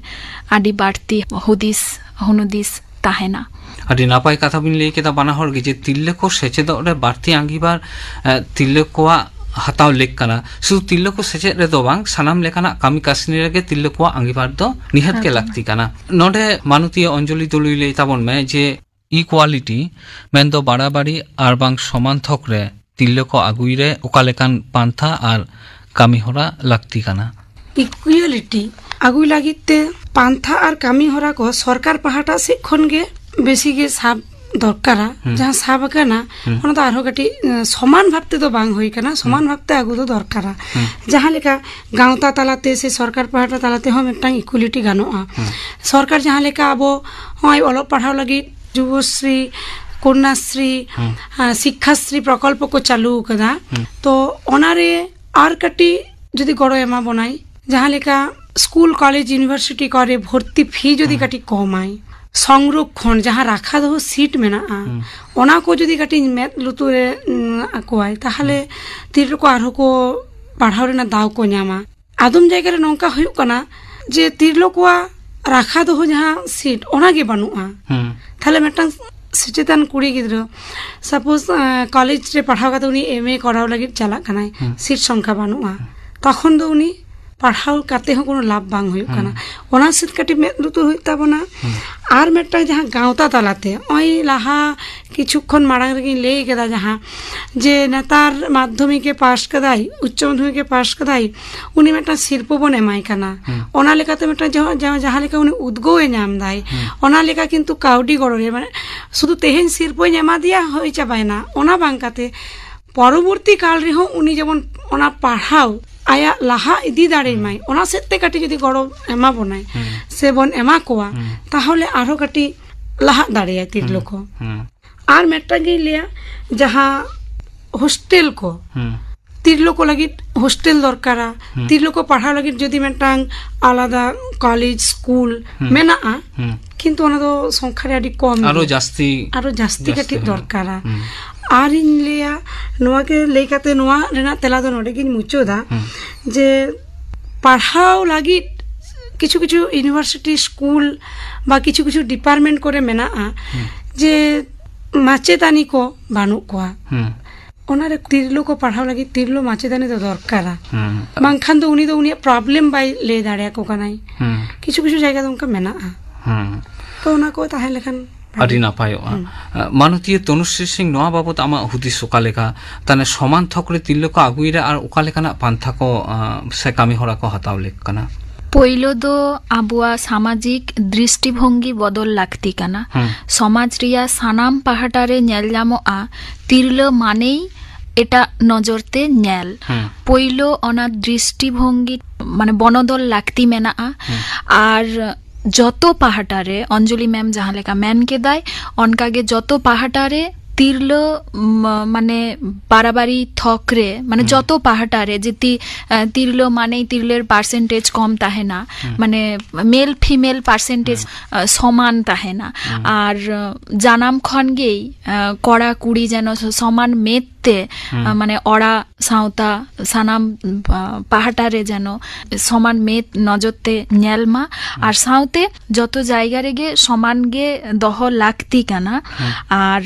ᱟᱹᱰᱤ ᱵᱟᱹᱲᱛᱤ ᱦᱩᱫᱤᱥ ᱦᱩᱱᱩᱫᱤᱥ ᱛᱟᱦᱮᱱᱟ᱾ ᱟᱹᱰᱤ ᱱᱟᱯᱟᱭ ᱠᱟᱛᱷᱟ ᱵᱤᱱ ᱞᱟᱹᱭ ᱠᱮᱫᱟ ᱵᱟᱱᱟ ᱦᱚᱲ ᱜᱮ, ᱡᱮ ᱛᱤᱨᱞᱟᱹ ᱠᱚ ᱥᱮᱪᱮᱫᱚᱜ ᱨᱮ ᱵᱟᱹᱲᱛᱤ ᱟᱸᱜᱤᱵᱷᱟᱨ, ᱮ, ᱛᱤᱨᱞᱟᱹ ᱠᱚᱣᱟᱜ ᱦᱟᱛᱟᱣ ᱞᱮᱠ ᱠᱟᱱᱟ᱾ ᱥᱩᱫᱷᱩ ᱛᱤᱨᱞᱟᱹ ᱠᱚ ᱥᱮᱪᱮᱫ ᱨᱮᱫᱚ ᱵᱟᱝ, ᱥᱟᱱᱟᱢ ᱞᱮᱠᱟᱱᱟᱜ ᱠᱟᱹᱢᱤ ᱠᱟᱹᱥᱱᱤ ᱨᱮᱜᱮ ᱛᱤᱨᱞᱟᱹ ᱠᱚᱣᱟᱜ ᱟᱸᱜᱤᱵᱷᱟᱨ ᱫᱚ ᱱᱤᱦᱟᱹᱛ ᱜᱮ ᱮᱠᱫᱚᱢ᱾ ᱞᱟᱹᱠᱛᱤ ᱠᱟᱱᱟ᱾ ᱱᱚᱰᱮ ᱢᱟᱱᱚᱛᱤᱭᱟᱹ ᱚᱧᱡᱚᱞᱤ ᱫᱩᱞᱩᱭ ᱞᱟᱹᱭ ᱛᱟᱵᱚᱱ ᱢᱮ ᱡᱮ ᱤᱠᱩᱣᱟᱞᱤᱴᱤ ᱢᱮᱱᱫᱚ ᱵᱟᱲᱟᱵᱟᱲᱤ ᱟᱨ ᱵᱟᱝ ᱥᱚᱢᱟᱱ ᱛᱷᱚᱠ ᱨᱮ ᱛᱤᱨᱞᱟᱹ ᱠᱚ ᱟᱹᱜᱩᱭ ᱨᱮ ᱚᱠᱟ ᱞᱮᱠᱟᱱ ᱯᱟᱱᱛᱷᱟ ᱟᱨ ᱠᱟᱹᱢᱤ ᱦᱚᱨᱟ ᱞᱟᱹᱠᱛᱤ ᱠᱟᱱᱟ? ᱤᱠᱩᱭᱟᱞᱤᱴᱤ ᱟᱹᱜᱩᱭ ᱞᱟᱹᱜᱤᱫ ᱛᱮ ᱯᱟᱱᱛᱷᱟ ᱟᱨ ᱠᱟᱹᱢᱤ ᱦᱚᱨᱟ ᱠᱚ ᱥᱚᱨᱠᱟᱨ ᱯᱟᱦᱴᱟ ᱥᱮᱫ ᱠᱷᱚᱱ ᱜᱮ ᱵᱮᱥᱤ ᱜᱮ ᱥᱟᱵ ᱫᱚᱨᱠᱟᱨᱟ᱾ ᱦᱩᱸ᱾ ᱡᱟᱦᱟᱸ ᱥᱟᱵ ᱟᱠᱟᱱᱟ, ᱦᱩᱸ᱾ ᱚᱱᱟ ᱫᱚ ᱟᱨᱦᱚᱸ ᱠᱟᱹᱴᱤᱡ, ᱮᱸ, ᱥᱚᱢᱟᱱ ᱵᱷᱟᱵ ᱛᱮᱫᱚ ᱵᱟᱝ ᱦᱩᱭ ᱠᱟᱱᱟ, ᱥᱚᱢᱟᱱ ᱦᱩᱸ᱾ ᱵᱷᱟᱵ ᱛᱮ ᱟᱹᱜᱩ ᱫᱚ ᱫᱚᱨᱠᱟᱨᱟ᱾ ᱦᱩᱸ᱾ ᱡᱟᱦᱟᱸ ᱞᱮᱠᱟ ᱜᱟᱶᱛᱟ ᱛᱟᱞᱟᱛᱮ ᱥᱮ ᱥᱚᱨᱠᱟᱨ ᱯᱟᱦᱴᱟ ᱛᱟᱞᱟᱛᱮ ᱦᱚᱸ ᱢᱤᱫᱴᱟᱝ ᱤᱠᱩᱭᱟᱞᱤᱴᱤ ᱜᱟᱱᱚᱜᱼᱟ᱾ ᱦᱩᱸ᱾ ᱥᱚᱨᱠᱟᱨ ᱡᱟᱦᱟᱸ ᱞᱮᱠᱟ ᱟᱵᱚ ᱱᱚᱜᱼᱚᱭ ᱚᱞᱚᱜ ᱯᱟᱲᱦᱟᱣ ᱞᱟᱹᱜᱤᱫ ᱡᱩᱵᱚᱥᱨᱤ, ᱠᱚᱱᱭᱟᱥᱨᱤ, ᱦᱩᱸ᱾ ᱟᱨ ᱥᱤᱠᱠᱷᱟᱥᱨᱤ ᱯᱨᱚᱠᱚᱞᱯᱚ ᱠᱚ ᱪᱟᱹᱞᱩ ᱟᱠᱟᱫᱟ᱾ ᱦᱩᱸ᱾ ᱛᱚ ᱚᱱᱟᱨᱮ ᱟᱨ ᱠᱟᱹᱴᱤᱡ ᱡᱩᱫᱤ ᱜᱚᱲᱚ ᱮᱢᱟ ᱵᱚᱱᱟᱭ, ᱡᱟᱦᱟᱸ ᱞᱮᱠᱟ ᱥᱠᱩᱞ, ᱠᱚᱞᱮᱡᱽ, ᱤᱭᱩᱱᱤᱵᱷᱟᱨᱥᱤᱴᱤ ᱠᱚᱨᱮ ᱵᱷᱚᱨᱛᱤ ᱯᱷᱤ ᱡᱩᱫᱤ ᱦᱩᱸ᱾ ᱠᱟᱹᱴᱤᱡ ᱠᱚᱢᱟᱭ, ᱥᱚᱝᱨᱚᱠᱷᱚᱱ ᱡᱟᱦᱟᱸ ᱨᱟᱠᱷᱟ ᱫᱚᱦᱚ ᱥᱤᱴ ᱢᱮᱱᱟᱜᱼᱟ, ᱦᱩᱸ᱾ ᱚᱱᱟ ᱠᱚ ᱡᱩᱫᱤ ᱠᱟᱹᱴᱤᱡ ᱢᱮᱫ ᱞᱩᱛᱩᱨ ᱨᱮ, ᱩᱸ, ᱟᱠᱚᱣᱟᱭ, ᱛᱟᱦᱚᱞᱮ ᱦᱩᱸ᱾ ᱛᱤᱨᱞᱟᱹ ᱠᱚ ᱟᱨᱦᱚᱸ ᱠᱚ ᱯᱟᱲᱦᱟᱣ ᱨᱮᱱᱟᱜ ᱫᱟᱣ ᱠᱚ ᱧᱟᱢᱟ᱾ ᱟᱫᱚᱢ ᱡᱟᱭᱜᱟ ᱨᱮ ᱱᱚᱝᱠᱟ ᱦᱩᱭᱩᱜ ᱠᱟᱱᱟ ᱡᱮ ᱛᱤᱨᱞᱟᱹ ᱠᱚᱣᱟᱜ ᱨᱟᱠᱷᱟ ᱫᱚᱦᱚ ᱡᱟᱦᱟᱸ ᱥᱤᱴ, ᱚᱱᱟ ᱜᱮ ᱵᱟᱹᱱᱩᱜᱼᱟ᱾ ᱦᱩᱸ᱾ ᱛᱟᱦᱞᱮ ᱢᱤᱫᱴᱟᱝ ᱥᱚᱪᱮᱛᱟᱱ ᱠᱩᱲᱤ ᱜᱤᱫᱽᱨᱟᱹ, ᱥᱟᱯᱳᱡ, ᱟᱸ, ᱠᱚᱞᱮᱡᱽ ᱨᱮ ᱯᱟᱲᱦᱟᱣ ᱠᱟᱛᱮ ᱩᱱᱤ ᱮᱢ ᱮ ᱠᱚᱨᱟᱣ ᱞᱟᱹᱜᱤᱫ ᱪᱟᱞᱟᱜ ᱠᱟᱱᱟᱭ, ᱦᱩᱸ᱾ ᱥᱤᱴ ᱥᱚᱝᱠᱷᱟ ᱵᱟᱹᱱᱩᱜᱼᱟ, ᱛᱚᱠᱷᱚᱱ ᱫᱚ ᱩᱱᱤ ᱯᱟᱲᱦᱟᱣ ᱠᱟᱛᱮ ᱦᱚᱸ ᱠᱳᱱᱳ ᱞᱟᱵᱷ ᱵᱟᱝ ᱦᱩᱭᱩᱜ ᱦᱩᱸ᱾ ᱠᱟᱱᱟ᱾ ᱚᱱᱟ ᱥᱮᱫ ᱠᱟᱹᱴᱤᱡ ᱢᱮᱫ ᱞᱩᱛᱩᱨ ᱦᱩᱭᱩᱜ ᱛᱟᱵᱚᱱᱟ᱾ ᱦᱩᱸ᱾ ᱟᱨ ᱢᱤᱫᱴᱟᱝ ᱡᱟᱦᱟᱸ ᱜᱟᱶᱛᱟ ᱛᱟᱞᱟᱛᱮ, ᱱᱚᱜᱼᱚᱭ ᱞᱟᱦᱟ ᱠᱤᱪᱷᱩ ᱠᱷᱚᱱ ᱢᱟᱲᱟᱝ ᱨᱮᱜᱤᱧ ᱞᱟᱹᱭ ᱠᱮᱫᱟ, ᱡᱟᱦᱟᱸ ᱡᱮ ᱱᱮᱛᱟᱨ ᱢᱟᱫᱽᱫᱷᱚᱢᱤᱠ ᱮ ᱯᱟᱥ ᱠᱟᱫᱟᱭ, ᱩᱪᱪᱚ ᱢᱟᱫᱽᱫᱷᱚᱢᱤᱠ ᱮ ᱯᱟᱥ ᱠᱟᱫᱟᱭ, ᱩᱱᱤ ᱢᱤᱫᱴᱟᱝ ᱥᱤᱨᱯᱟᱹ ᱵᱚᱱ ᱮᱢᱟᱭ ᱠᱟᱱᱟ᱾ ᱦᱩᱸ᱾ ᱚᱱᱟ ᱞᱮᱠᱟᱛᱮ ᱢᱤᱫᱴᱟᱝ ᱡᱟᱦᱟᱸ, ᱡᱟᱦᱟᱸ, ᱡᱟᱦᱟᱸ ᱞᱮᱠᱟ ᱩᱱᱤ ᱩᱫᱽᱜᱟᱹᱣ ᱮ ᱧᱟᱢ ᱫᱟᱭ, ᱦᱩᱸ᱾ ᱚᱱᱟ ᱞᱮᱠᱟ ᱠᱤᱱᱛᱩ ᱠᱟᱹᱣᱰᱤ ᱜᱚᱲᱚ ᱨᱮ, ᱢᱟᱱᱮ, ᱥᱩᱫᱷᱩ ᱛᱮᱦᱮᱧ ᱥᱤᱨᱯᱟᱹᱧ ᱮᱢᱟ ᱫᱮᱭᱟ, ᱦᱩᱭ ᱪᱟᱵᱟᱭᱮᱱᱟ, ᱚᱱᱟ ᱵᱟᱝ ᱠᱟᱛᱮ ᱯᱚᱨᱚᱵᱚᱨᱛᱤ ᱠᱟᱞ ᱨᱮᱦᱚᱸ ᱩᱱᱤ ᱡᱮᱢᱚᱱ ᱚᱱᱟ ᱯᱟᱲᱦᱟᱣ ᱟᱭᱟᱜ ᱞᱟᱦᱟ ᱤᱫᱤ ᱫᱟᱲᱮᱭᱟᱜ ᱢᱟᱭ, ᱦᱩᱸ᱾ ᱚᱱᱟ ᱥᱮᱫ ᱛᱮ ᱠᱟᱹᱴᱤᱡ ᱡᱩᱫᱤ ᱜᱚᱲᱚ ᱮᱢᱟ ᱵᱚᱱᱟᱭ ᱦᱩᱸ᱾ ᱥᱮ ᱵᱚᱱ ᱮᱢᱟ ᱠᱚᱣᱟ, ᱦᱩᱸ᱾ ᱛᱟᱦᱚᱞᱮ ᱟᱨᱦᱚᱸ ᱠᱟᱹᱴᱤᱡ ᱞᱟᱦᱟᱜ ᱫᱟᱲᱮᱭᱟᱜᱼᱟ ᱛᱤᱨᱞᱟᱹ ᱦᱩᱸ᱾ ᱠᱚ᱾ ᱦᱩᱸ᱾ ᱟᱨ ᱢᱤᱫᱴᱟᱝ ᱜᱤᱧ ᱞᱟᱹᱭᱟ, ᱡᱟᱦᱟᱸ ᱦᱳᱥᱴᱮᱞ ᱠᱚ, ᱦᱩᱸ᱾ ᱛᱤᱨᱞᱟᱹ ᱠᱚ ᱞᱟᱹᱜᱤᱫ ᱦᱳᱥᱴᱮᱞ ᱫᱚᱨᱠᱟᱨᱟ᱾ ᱦᱩᱸ᱾ ᱛᱤᱨᱞᱟᱹ ᱠᱚ ᱯᱟᱲᱦᱟᱣ ᱞᱟᱹᱜᱤᱫ ᱡᱩᱫᱤ ᱢᱤᱫᱴᱟᱝ ᱟᱞᱟᱫᱟ ᱠᱚᱞᱮᱡᱽ, ᱥᱠᱩᱞ ᱦᱩᱸ᱾ ᱢᱮᱱᱟᱜᱼᱟ, ᱦᱩᱸ᱾ ᱠᱤᱱᱛᱩ ᱚᱱᱟ ᱫᱚ ᱥᱚᱝᱠᱷᱟ ᱨᱮ ᱟᱹᱰᱤ ᱠᱚᱢ ᱟᱨᱚ ᱜᱮ᱾ ᱡᱟᱹᱥᱛᱤ, ᱟᱨᱚ ᱡᱟᱹᱥᱛᱤ ᱡᱟᱹᱥᱛᱤ ᱠᱟᱹᱴᱤᱡ ᱦᱩᱸ᱾ ᱫᱚᱨᱠᱟᱨᱟ᱾ ᱦᱩᱸ᱾ ᱟᱨᱤᱧ ᱞᱟᱹᱭᱟ, ᱱᱚᱣᱟ ᱜᱮ ᱞᱟᱹᱭ ᱠᱟᱛᱮ ᱱᱚᱣᱟ ᱨᱮᱱᱟᱜ ᱛᱮᱞᱟ ᱫᱚ ᱱᱚᱰᱮ ᱜᱤᱧ ᱢᱩᱪᱟᱹᱫᱟ, ᱦᱩᱸ᱾ ᱡᱮ ᱯᱟᱲᱦᱟᱣ ᱞᱟᱹᱜᱤᱫ ᱠᱤᱪᱷᱩ ᱠᱤᱪᱷᱩ ᱤᱭᱩᱱᱤᱵᱷᱟᱨᱥᱤᱴᱤ, ᱥᱠᱩᱞ ᱵᱟ ᱠᱤᱪᱷᱩ ᱠᱤᱪᱷᱩ ᱰᱤᱯᱟᱨᱴᱢᱮᱱᱴ ᱠᱚᱨᱮ ᱢᱮᱱᱟᱜᱼᱟ ᱦᱩᱸ᱾ ᱡᱮ ᱢᱟᱪᱮᱛᱟᱹᱱᱤ ᱠᱚ ᱵᱟᱹᱱᱩᱜ ᱠᱚᱣᱟ᱾ ᱦᱩᱸ᱾ ᱚᱱᱟᱨᱮ ᱛᱤᱨᱞᱟᱹ ᱠᱚ ᱯᱟᱲᱦᱟᱣ ᱞᱟᱹᱜᱤᱫ ᱛᱤᱨᱞᱟᱹ ᱢᱟᱪᱮᱛᱟᱹᱱᱤ ᱫᱚ ᱫᱚᱨᱠᱟᱨᱟ᱾ ᱦᱩᱸ᱾ ᱵᱟᱝᱠᱷᱟᱱ ᱫᱚ ᱩᱱᱤ ᱫᱚ ᱩᱱᱤᱭᱟᱜ ᱯᱨᱚᱵᱞᱮᱢ ᱵᱟᱭ ᱞᱟᱹᱭ ᱫᱟᱲᱮᱭᱟᱠᱚ ᱠᱟᱱᱟᱭ᱾ ᱦᱩᱸ᱾ ᱠᱤᱪᱷᱩ ᱠᱤᱪᱷᱩ ᱡᱟᱭᱜᱟ ᱫᱚ ᱚᱱᱠᱟ ᱢᱮᱱᱟᱜᱼᱟ᱾ ᱦᱩᱸ᱾ ᱛᱚ ᱚᱱᱟ ᱠᱚ ᱛᱟᱦᱮᱸ ᱞᱮᱠᱷᱟᱱ ᱟᱹᱰᱤ ᱱᱟᱯᱟᱭᱚᱜᱼᱟ᱾ ᱦᱩᱸ᱾ ᱟᱸ, ᱢᱟᱱᱚᱛᱤᱭᱟᱹ ᱛᱚᱱᱩᱥᱨᱤ ᱥᱤᱝ, ᱱᱚᱣᱟ ᱵᱟᱵᱚᱛ ᱟᱢᱟᱜ ᱦᱩᱫᱤᱥ ᱚᱠᱟ ᱞᱮᱠᱟ? ᱛᱟᱦᱞᱮ ᱥᱚᱢᱟᱱ ᱛᱷᱚᱠ ᱨᱮ ᱛᱤᱨᱞᱟᱹ ᱠᱚ ᱟᱹᱜᱩᱭᱮᱫᱟ ᱟᱨ ᱚᱠᱟ ᱞᱮᱠᱟᱱᱟᱜ ᱯᱟᱱᱛᱷᱟ ᱠᱚ, ᱟᱸ, ᱥᱮ ᱠᱟᱹᱢᱤ ᱦᱚᱨᱟ ᱠᱚ ᱦᱟᱛᱟᱣ ᱞᱮᱠ ᱠᱟᱱᱟ? ᱯᱳᱭᱞᱳ ᱫᱚ ᱟᱵᱚᱣᱟᱜ ᱥᱟᱢᱟᱡᱤᱠ ᱫᱨᱤᱥᱴᱤᱵᱷᱚᱝᱜᱤ ᱵᱚᱫᱚᱞ ᱞᱟᱹᱠᱛᱤ ᱠᱟᱱᱟ᱾ ᱦᱩᱸ᱾ ᱥᱚᱢᱟᱡᱽ ᱨᱮᱭᱟᱜ ᱥᱟᱱᱟᱢ ᱯᱟᱦᱴᱟ ᱨᱮ ᱧᱮᱞ ᱧᱟᱢᱚᱜᱼᱟ, ᱛᱤᱨᱞᱟᱹ ᱢᱟᱱᱮᱭ ᱮᱴᱟᱜ ᱱᱚᱡᱚᱨ ᱛᱮ ᱧᱮᱞ᱾ ᱦᱩᱸ᱾ ᱯᱳᱭᱞᱳ ᱚᱱᱟ ᱫᱨᱤᱥᱴᱤᱵᱷᱚᱝᱜᱤ ᱢᱟᱱᱮ ᱵᱚᱱᱚᱫᱚᱞ ᱞᱟᱹᱠᱛᱤ ᱢᱮᱱᱟᱜᱼᱟ᱾ ᱦᱩᱸ᱾ ᱟᱨ ᱡᱚᱛᱚ ᱯᱟᱦᱴᱟ ᱨᱮ, ᱚᱧᱡᱚᱞᱤ ᱢᱮᱢ ᱡᱟᱦᱟᱸ ᱞᱮᱠᱟ ᱢᱮᱱ ᱠᱮᱫᱟᱭ, ᱚᱱᱠᱟᱜᱮ ᱡᱚᱛᱚ ᱯᱟᱦᱴᱟ ᱨᱮ ᱛᱤᱨᱞᱟᱹ, ᱢ-, ᱢᱟᱱᱮ ᱵᱟᱨᱟᱵᱟᱨᱤ ᱛᱷᱚᱠ ᱨᱮ, ᱢᱟᱱᱮ ᱦᱩᱸ᱾ ᱡᱚᱛᱚ ᱯᱟᱦᱴᱟ ᱨᱮ ᱡᱩᱫᱤ, ᱮ, ᱛᱤᱨᱞᱟᱹ ᱢᱟᱱᱮ ᱛᱤᱨᱞᱟᱹᱨ ᱯᱟᱨᱥᱮᱱᱴᱮᱡᱽ ᱠᱚᱢ ᱛᱟᱦᱮᱱᱟ, ᱦᱩᱸ᱾ ᱢᱟᱱᱮ ᱢᱮᱞ ᱯᱷᱤᱢᱮᱞ ᱯᱟᱨᱥᱮᱱᱴᱮᱡᱽ, ᱦᱩᱸ᱾ ᱮ, ᱥᱚᱢᱟᱱ ᱛᱟᱦᱮᱱᱟ᱾ ᱦᱩᱸ᱾ ᱟᱨ, ᱮ, ᱡᱟᱱᱟᱢ ᱠᱷᱚᱱ ᱜᱮ, ᱮ, ᱠᱚᱲᱟ ᱠᱩᱲᱤ ᱡᱮᱱᱚ ᱥᱚ-, ᱥᱚᱢᱟᱱ ᱢᱮᱫ ᱛᱮ, ᱦᱩᱸ᱾ ᱮ, ᱢᱟᱱᱮ ᱚᱲᱟᱜ ᱥᱟᱶᱛᱟ ᱥᱟᱱᱟᱢ, ᱟ, ᱯᱟᱦᱴᱟ ᱨᱮ ᱡᱮᱱᱚ ᱥᱚᱢᱟᱱ ᱢᱮᱫ ᱱᱚᱡᱚᱨ ᱛᱮ ᱧᱮᱞ ᱢᱟ᱾ ᱦᱩᱸ᱾ ᱟᱨ ᱥᱟᱶᱛᱮ ᱡᱚᱛᱚ ᱡᱟᱭᱜᱟ ᱨᱮᱜᱮ ᱥᱚᱢᱟᱱ ᱜᱮ ᱫᱚᱦᱚ ᱞᱟᱹᱠᱛᱤ ᱠᱟᱱᱟ᱾ ᱦᱩᱸ᱾ ᱟᱨ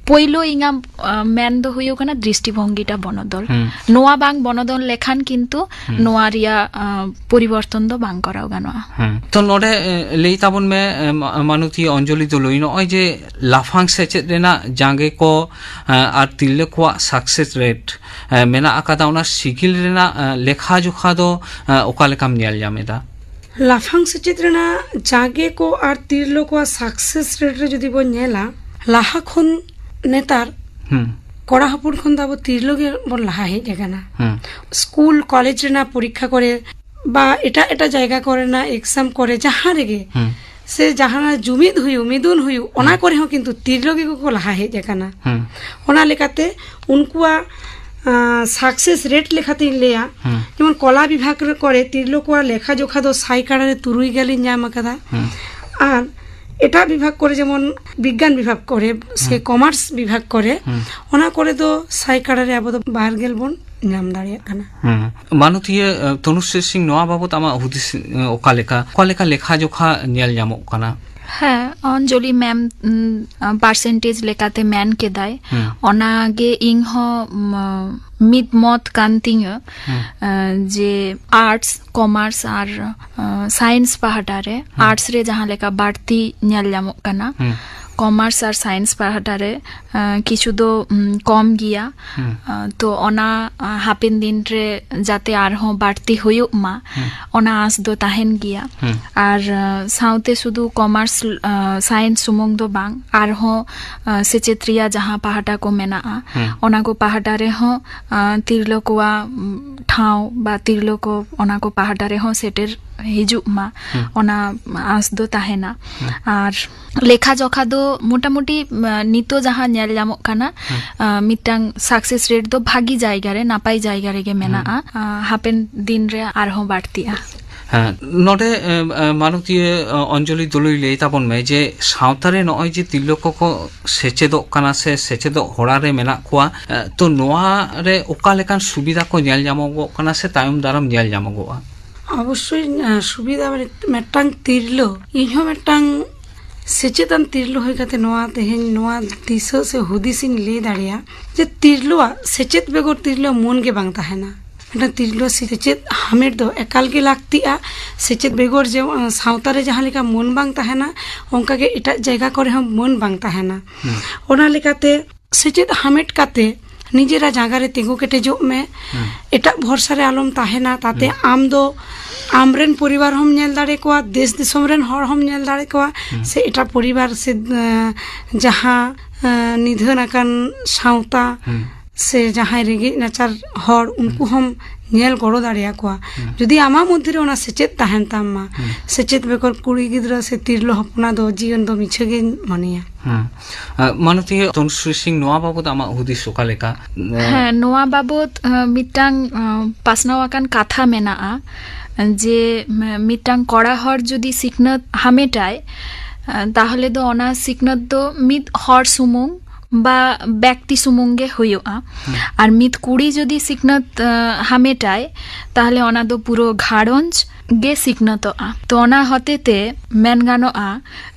ᱯᱳᱭᱞᱳ ᱤᱧᱟᱹᱜ, ᱟ, ᱢᱮᱱ ᱫᱚ ᱦᱩᱭᱩᱜ ᱠᱟᱱᱟ ᱫᱨᱤᱥᱴᱤᱵᱷᱚᱝᱜᱤᱴᱟ ᱵᱚᱱᱚᱫᱚᱞ᱾ ᱦᱩᱸ᱾ ᱱᱚᱣᱟ ᱵᱟᱝ ᱵᱚᱱᱚᱫᱚᱞ ᱞᱮᱠᱷᱟᱱ ᱠᱤᱱᱛᱩ ᱦᱩᱸ᱾ ᱱᱚᱣᱟ ᱨᱮᱭᱟᱜ, ᱟ, ᱯᱚᱨᱤᱵᱚᱨᱛᱚᱱ ᱫᱚ ᱵᱟᱝ ᱠᱚᱨᱟᱣ ᱜᱟᱱᱚᱜᱼᱟ᱾ ᱦᱩᱸ᱾ ᱛᱚ ᱱᱚᱰᱮ, ᱮ, ᱞᱟᱹᱭ ᱛᱟᱵᱚᱱ ᱢᱮ, ᱮ, ᱢᱟ-, ᱢᱟᱱᱚᱛᱤᱭᱟᱹ ᱚᱧᱡᱚᱞᱤ ᱫᱚᱞᱩᱭ, ᱱᱚᱜᱼᱚᱭ ᱡᱮ ᱞᱟᱯᱷᱟᱝ ᱥᱮᱪᱮᱫ ᱨᱮᱱᱟᱜ ᱡᱟᱸᱜᱮ ᱠᱚ, ᱮ, ᱟᱨ ᱛᱤᱨᱞᱟᱹ ᱠᱚᱣᱟᱜ ᱥᱟᱠᱥᱮᱥ ᱨᱮᱴ, ᱮ, ᱢᱮᱱᱟᱜ ᱟᱠᱟᱫᱟ, ᱚᱱᱟ ᱥᱤᱜᱤᱞ ᱨᱮᱱᱟᱜ, ᱮ, ᱞᱮᱠᱷᱟ ᱡᱚᱠᱷᱟ ᱫᱚ, ᱮ, ᱚᱠᱟ ᱞᱮᱠᱟᱢ ᱧᱮᱞ ᱧᱟᱢ ᱮᱫᱟ? ᱞᱟᱯᱷᱟᱝ ᱥᱮᱪᱮᱫ ᱨᱮᱱᱟᱜ ᱡᱟᱸᱜᱮ ᱠᱚ ᱟᱨ ᱛᱤᱨᱞᱟᱹ ᱠᱚᱣᱟᱜ ᱥᱟᱠᱥᱮᱥ ᱨᱮᱴ ᱨᱮ ᱡᱩᱫᱤ ᱵᱚᱱ ᱧᱮᱞᱟ, ᱞᱟᱦᱟ ᱠᱷᱚᱱ ᱱᱮᱛᱟᱨ ᱦᱩᱸ᱾ ᱠᱚᱲᱟ ᱦᱚᱯᱚᱱ ᱠᱷᱚᱱ ᱫᱚ ᱟᱵᱚ ᱛᱤᱨᱞᱟᱹ ᱜᱮ ᱵᱚᱱ ᱞᱟᱦᱟ ᱦᱮᱡ ᱟᱠᱟᱱᱟ᱾ ᱦᱩᱸ᱾ ᱥᱠᱩᱞ, ᱠᱚᱞᱮᱡᱽ ᱨᱮᱱᱟᱜ ᱯᱚᱨᱤᱠᱠᱷᱟ ᱠᱚᱨᱮ ᱵᱟ ᱮᱴᱟᱜ ᱮᱴᱟᱜ ᱡᱟᱭᱜᱟ ᱠᱚᱨᱮᱱᱟᱜ ᱮᱠᱥᱟᱢ ᱠᱚᱨᱮ ᱡᱟᱦᱟᱸ ᱨᱮᱜᱮ ᱦᱩᱸ᱾ ᱥᱮ ᱡᱟᱦᱟᱱᱟᱜ ᱡᱩᱢᱤᱫ ᱦᱩᱭᱩᱜ, ᱢᱤᱫᱩᱱ ᱦᱩᱭᱩᱜ, ᱚᱱᱟ ᱦᱩᱸ᱾ ᱠᱚᱨᱮ ᱦᱚᱸ ᱠᱤᱱᱛᱩ ᱛᱤᱨᱞᱟᱹ ᱜᱮᱠᱚ ᱠᱚ ᱞᱟᱦᱟ ᱦᱮᱡ ᱟᱠᱟᱱᱟ᱾ ᱦᱩᱸ᱾ ᱚᱱᱟ ᱞᱮᱠᱟᱛᱮ ᱩᱱᱠᱩᱣᱟᱜ, ᱟᱸ, ᱥᱟᱠᱥᱮᱥ ᱨᱮᱴ ᱞᱮᱠᱟᱛᱤᱧ ᱞᱟᱹᱭᱟ, ᱦᱩᱸ᱾ ᱡᱮᱢᱚᱱ ᱠᱚᱞᱟ ᱵᱤᱵᱷᱟᱜᱽ ᱨᱮ ᱠᱚᱨᱮ ᱛᱤᱨᱞᱟᱹ ᱠᱚᱣᱟᱜ ᱞᱮᱠᱷᱟ ᱡᱚᱠᱷᱟ ᱫᱚ ᱥᱟᱭ ᱠᱟᱲᱟ ᱨᱮ ᱛᱩᱨᱩᱭ ᱜᱮᱞᱤᱧ ᱧᱟᱢ ᱟᱠᱟᱫᱟ᱾ ᱦᱩᱸ᱾ ᱟᱨ ᱮᱴᱟᱜ ᱵᱤᱵᱷᱟᱜᱽ ᱠᱚᱨᱮ ᱡᱮᱢᱚᱱ ᱵᱤᱜᱽᱜᱟᱱ ᱵᱤᱵᱷᱟᱜᱽ ᱠᱚᱨᱮ ᱥᱮ ᱦᱩᱸ᱾ ᱠᱚᱢᱟᱨᱥ ᱵᱤᱵᱷᱟᱜᱽ ᱠᱚᱨᱮ, ᱦᱩᱸ᱾ ᱚᱱᱟ ᱠᱚᱨᱮ ᱫᱚ ᱥᱟᱭ ᱠᱟᱲᱟ ᱨᱮ ᱟᱵᱚ ᱫᱚ ᱵᱟᱨ ᱜᱮᱞ ᱵᱚᱱ ᱧᱟᱢ ᱫᱟᱲᱮᱭᱟᱜ ᱠᱟᱱᱟ᱾ ᱦᱩᱸ᱾ ᱢᱟᱱᱚᱛᱤᱭᱟᱹ, ᱮ, ᱛᱚᱱᱩᱥᱨᱤ ᱥᱤᱝ, ᱱᱚᱣᱟ ᱵᱟᱵᱚᱛ ᱟᱢᱟᱜ ᱦᱩᱫᱤᱥ, ᱮ, ᱚᱠᱟ ᱞᱮᱠᱟ, ᱚᱠᱟ ᱞᱮᱠᱟ ᱞᱮᱠᱷᱟ ᱡᱚᱠᱷᱟ ᱧᱮᱞ ᱧᱟᱢᱚᱜ ᱠᱟᱱᱟ? ᱦᱮᱸ, ᱚᱧᱡᱚᱞᱤ ᱢᱮᱢ, ᱩᱢ, ᱯᱟᱨᱥᱮᱱᱴᱮᱡᱽ ᱞᱮᱠᱟᱛᱮ ᱢᱮᱱ ᱠᱮᱫᱟᱭ, ᱦᱩᱸ᱾ ᱚᱱᱟᱜᱮ ᱤᱧ ᱦᱚᱸ, ᱩᱢ, ᱢᱤᱫ ᱢᱚᱛ ᱠᱟᱱ ᱛᱤᱧᱟᱹ, ᱦᱩᱸ᱾ ᱮ, ᱡᱮ ᱟᱨᱴᱥ, ᱠᱚᱢᱟᱨᱥ ᱟᱨ, ᱮ, ᱥᱟᱭᱮᱱᱥ ᱯᱟᱦᱴᱟ ᱨᱮ, ᱦᱩᱸ᱾ ᱟᱨᱴᱥ ᱨᱮ ᱡᱟᱦᱟᱸ ᱞᱮᱠᱟ ᱵᱟᱹᱲᱛᱤ ᱧᱮᱞ ᱧᱟᱢᱚᱜ ᱠᱟᱱᱟ, ᱦᱩᱸ᱾ ᱠᱚᱢᱟᱨᱥ ᱟᱨ ᱥᱟᱭᱮᱱᱥ ᱯᱟᱦᱴᱟ ᱨᱮ ᱟᱸ, ᱠᱤᱪᱷᱩ ᱫᱚ ᱩᱢ, ᱠᱚᱢ ᱜᱮᱭᱟ᱾ ᱦᱩᱸ᱾ ᱟᱸ, ᱛᱚ ᱚᱱᱟ ᱟᱸ, ᱦᱟᱯᱮᱱ ᱫᱤᱱ ᱨᱮ ᱡᱟᱛᱮ ᱟᱨᱦᱚᱸ ᱵᱟᱹᱲᱛᱤ ᱦᱩᱭᱩᱜ ᱢᱟ, ᱦᱩᱸ᱾ ᱚᱱᱟ ᱟᱸᱥ ᱫᱚ ᱛᱟᱦᱮᱱ ᱜᱮᱭᱟ᱾ ᱦᱩᱸ᱾ ᱟᱨ ᱟᱸ, ᱥᱟᱶᱛᱮ ᱥᱩᱫᱷᱩ ᱠᱚᱢᱟᱨᱥ ᱟᱸ, ᱥᱟᱭᱮᱱᱥ ᱥᱩᱢᱩᱝ ᱫᱚ ᱵᱟᱝ, ᱟᱨᱦᱚᱸ ᱟᱸ, ᱥᱮᱪᱮᱫ ᱨᱮᱭᱟᱜ ᱡᱟᱦᱟᱸ ᱯᱟᱦᱴᱟ ᱠᱚ ᱢᱮᱱᱟᱜᱼᱟ, ᱦᱩᱸ᱾ ᱚᱱᱟ ᱠᱚ ᱯᱟᱦᱴᱟ ᱨᱮᱦᱚᱸ ᱟᱸ, ᱛᱤᱨᱞᱟᱹ ᱠᱚᱣᱟᱜ ᱩᱢ, ᱴᱷᱟᱶ ᱵᱟ ᱛᱤᱨᱞᱟᱹ ᱠᱚ ᱚᱱᱟ ᱠᱚ ᱯᱟᱦᱴᱟ ᱨᱮᱦᱚᱸ ᱥᱮᱴᱮᱨ ᱦᱤᱡᱩᱜ ᱢᱟ, ᱦᱩᱸ᱾ ᱚᱱᱟ ᱟᱸᱥ ᱫᱚ ᱛᱟᱦᱮᱱᱟ᱾ ᱦᱩᱸ᱾ ᱟᱨ ᱞᱮᱠᱷᱟ ᱡᱚᱠᱷᱟ ᱫᱚ ᱢᱚᱴᱟᱢᱩᱴᱤ, ᱟᱸ, ᱱᱤᱛᱚᱜ ᱡᱟᱦᱟᱸ ᱧᱮᱞ ᱧᱟᱢᱚᱜ ᱠᱟᱱᱟ, ᱦᱩᱸ᱾ ᱟᱸ, ᱢᱤᱫᱴᱟᱝ ᱥᱟᱠᱥᱮᱥ ᱨᱮᱴ ᱫᱚ ᱵᱷᱟᱜᱤ ᱡᱟᱭᱜᱟ ᱨᱮ, ᱱᱟᱯᱟᱭ ᱡᱟᱭᱜᱟ ᱨᱮᱜᱮ ᱦᱩᱸ᱾ ᱢᱮᱱᱟᱜᱼᱟ᱾ ᱟᱸ, ᱦᱟᱯᱮᱱ ᱫᱤᱱ ᱨᱮ ᱟᱨᱦᱚᱸ ᱵᱟᱹᱲᱛᱤᱜᱼᱟ᱾ ᱦᱮᱸ, ᱱᱚᱰᱮ, ᱮ, ᱮ, ᱢᱟᱱᱚᱛᱤᱭᱟᱹ, ᱮ, ᱚᱧᱡᱚᱞᱤ ᱫᱩᱞᱩᱭ, ᱞᱟᱹᱭ ᱛᱟᱵᱚᱱ ᱢᱮ ᱡᱮ ᱥᱟᱶᱛᱟ ᱨᱮ ᱱᱚᱜᱼᱚᱭ ᱡᱮ ᱛᱤᱨᱞᱟᱹ ᱠᱚᱠᱚ ᱥᱮᱪᱮᱫᱚᱜ ᱠᱟᱱᱟ ᱥᱮ ᱥᱮᱪᱮᱫᱚᱜ ᱦᱚᱨᱟ ᱨᱮ ᱢᱮᱱᱟᱜ ᱠᱚᱣᱟ, ᱮ, ᱛᱚ ᱱᱚᱣᱟ ᱨᱮ ᱚᱠᱟ ᱞᱮᱠᱟᱱ ᱥᱩᱵᱤᱫᱷᱟ ᱠᱚ ᱧᱮᱞ ᱧᱟᱢᱚᱜᱚᱜ ᱠᱟᱱᱟ ᱥᱮ ᱛᱟᱭᱚᱢ ᱫᱟᱨᱟᱢ ᱧᱮᱞ ᱧᱟᱢᱚᱜᱚᱜᱼᱟ? ᱚᱵᱚᱥᱥᱳᱭ, ᱮ, ᱥᱩᱵᱤᱫᱷᱟ ᱢᱟᱱᱮ ᱢᱤᱫᱴᱟᱝ ᱛᱤᱨᱞᱟᱹ, ᱤᱧᱦᱚᱸ ᱢᱤᱫᱴᱟᱝ ᱥᱮᱪᱮᱫᱟᱱ ᱛᱤᱨᱞᱟᱹ ᱦᱩᱭ ᱠᱟᱛᱮ ᱱᱚᱣᱟ ᱛᱮᱦᱮᱧ ᱱᱚᱣᱟ ᱫᱤᱥᱟᱹ ᱥᱮ ᱦᱩᱫᱤᱥ ᱤᱧ ᱞᱟᱹᱭ ᱫᱟᱲᱮᱭᱟᱜᱼᱟ ᱡᱮ ᱛᱤᱨᱞᱟᱹᱣᱟᱜ ᱥᱮᱪᱮᱫ ᱵᱮᱜᱚᱨ ᱛᱤᱨᱞᱟᱹ ᱢᱚᱱ ᱜᱮ ᱵᱟᱝ ᱛᱟᱦᱮᱱᱟ᱾ ᱢᱤᱫᱴᱟᱝ ᱛᱤᱨᱞᱟᱹ ᱥᱮᱪᱮᱫ ᱦᱟᱢᱮᱴ ᱫᱚ ᱮᱠᱟᱞ ᱜᱮ ᱞᱟᱹᱠᱛᱤᱜᱼᱟ᱾ ᱥᱮᱪᱮᱫ ᱵᱮᱜᱚᱨ ᱡᱮ, ᱟᱸ, ᱥᱟᱶᱛᱟ ᱨᱮ ᱡᱟᱦᱟᱸ ᱞᱮᱠᱟ ᱢᱟᱹᱱ ᱵᱟᱝ ᱛᱟᱦᱮᱱᱟ, ᱚᱱᱠᱟ ᱜᱮ ᱮᱴᱟᱜ ᱡᱟᱭᱜᱟ ᱠᱚᱨᱮ ᱦᱚᱸ ᱢᱟᱹᱱ ᱵᱟᱝ ᱛᱟᱦᱮᱱᱟ᱾ ᱦᱩᱸ᱾ ᱚᱱᱟ ᱞᱮᱠᱟᱛᱮ ᱥᱮᱪᱮᱫ ᱦᱟᱢᱮᱴ ᱠᱟᱛᱮ ᱱᱤᱡᱮᱨᱟᱜ ᱡᱟᱸᱜᱟ ᱨᱮ ᱛᱤᱸᱜᱩ ᱠᱮᱴᱮᱡᱚᱜ ᱢᱮ᱾ ᱦᱩᱸ᱾ ᱮᱴᱟᱜ ᱵᱷᱚᱨᱥᱟ ᱨᱮ ᱟᱞᱚᱢ ᱛᱟᱦᱮᱱᱟ᱾ ᱛᱟᱛᱮ ᱦᱩᱸ᱾ ᱟᱢ ᱫᱚ ᱟᱢᱨᱮᱱ ᱯᱚᱨᱤᱵᱟᱨ ᱦᱚᱸᱢ ᱧᱮᱞ ᱫᱟᱲᱮ ᱠᱚᱣᱟ, ᱫᱮᱥ ᱫᱤᱥᱚᱢ ᱨᱮᱱ ᱦᱚᱲ ᱦᱚᱸᱢ ᱧᱮᱞ ᱫᱟᱲᱮ ᱠᱚᱣᱟ, ᱦᱩᱸ᱾ ᱥᱮ ᱮᱴᱟᱜ ᱯᱚᱨᱤᱵᱟᱨ ᱥᱮ, ᱟᱸ, ᱡᱟᱦᱟᱸ, ᱟᱸ, ᱱᱤᱫᱷᱟᱹᱱ ᱟᱠᱟᱱ ᱥᱟᱶᱛᱟ ᱦᱩᱸ᱾ ᱥᱮ ᱡᱟᱦᱟᱸᱭ ᱨᱮᱸᱜᱮᱡ ᱱᱟᱪᱟᱨ ᱦᱚᱲ, ᱩᱱᱠᱩ ᱦᱩᱸ᱾ ᱦᱚᱸᱢ ᱧᱮᱞ ᱜᱚᱲᱚ ᱫᱟᱲᱮᱭᱟᱠᱚᱣᱟ᱾ ᱦᱩᱸ᱾ ᱡᱩᱫᱤ ᱟᱢᱟᱜ ᱢᱚᱫᱽᱫᱷᱮ ᱨᱮ ᱚᱱᱟ ᱥᱮᱪᱮᱫ ᱛᱟᱦᱮᱱ ᱛᱟᱢ ᱢᱟ, ᱦᱩᱸ᱾ ᱥᱮᱪᱮᱫ ᱵᱮᱜᱚᱨ ᱠᱩᱲᱤ ᱜᱤᱫᱽᱨᱟᱹ ᱥᱮ ᱛᱤᱨᱞᱟᱹ ᱦᱚᱯᱚᱱᱟᱜ ᱫᱚ ᱡᱤᱭᱚᱱ ᱫᱚ ᱢᱤᱪᱷᱟᱹ ᱜᱮᱧ ᱢᱚᱱᱮᱭᱟ᱾ ᱦᱩᱸ᱾ ᱟᱸ, ᱢᱟᱱᱚᱛᱤᱭᱟᱹ ᱛᱚᱱᱩᱥᱨᱤ ᱥᱤᱝ, ᱱᱚᱣᱟ ᱵᱟᱵᱚᱛ ᱟᱢᱟᱜ ᱦᱩᱫᱤᱥ ᱚᱠᱟ ᱞᱮᱠᱟ? ᱦᱮᱸ, ᱱᱚᱣᱟ ᱵᱟᱵᱚᱛ, ᱟᱸ, ᱢᱤᱫᱴᱟᱝ, ᱟᱸ, ᱯᱟᱥᱱᱟᱣ ᱟᱠᱟᱱ ᱠᱟᱛᱷᱟ ᱢᱮᱱᱟᱜᱼᱟ ᱡᱮ, ᱢ-, ᱢᱤᱫᱴᱟᱝ ᱠᱚᱲᱟ ᱦᱚᱲ ᱡᱩᱫᱤ ᱥᱤᱠᱷᱱᱟᱹᱛ ᱦᱟᱢᱮᱴᱟᱭ, ᱟᱸ, ᱛᱟᱦᱚᱞᱮ ᱫᱚ ᱚᱱᱟ ᱥᱤᱠᱷᱱᱟᱹᱛ ᱫᱚ ᱢᱤᱫ ᱦᱚᱲ ᱥᱩᱢᱩᱝ ᱵᱟ ᱵᱮᱠᱛᱤ ᱥᱩᱢᱩᱝ ᱜᱮ ᱦᱩᱭᱩᱜᱼᱟ᱾ ᱦᱩᱸ᱾ ᱟᱨ ᱢᱤᱫ ᱠᱩᱲᱤ ᱡᱩᱫᱤ ᱥᱤᱠᱷᱱᱟᱹᱛ, ᱟᱸ, ᱦᱟᱢᱮᱴᱟᱭ, ᱛᱟᱦᱚᱞᱮ ᱚᱱᱟ ᱫᱚ ᱯᱩᱨᱟᱹ ᱜᱷᱟᱨᱚᱸᱡᱽ ᱜᱮ ᱥᱤᱠᱷᱱᱟᱹᱛᱚᱜᱼᱟ᱾ ᱛᱚ ᱚᱱᱟ ᱦᱚᱛᱮ ᱛᱮ ᱢᱮᱱ ᱜᱟᱱᱚᱜᱼᱟ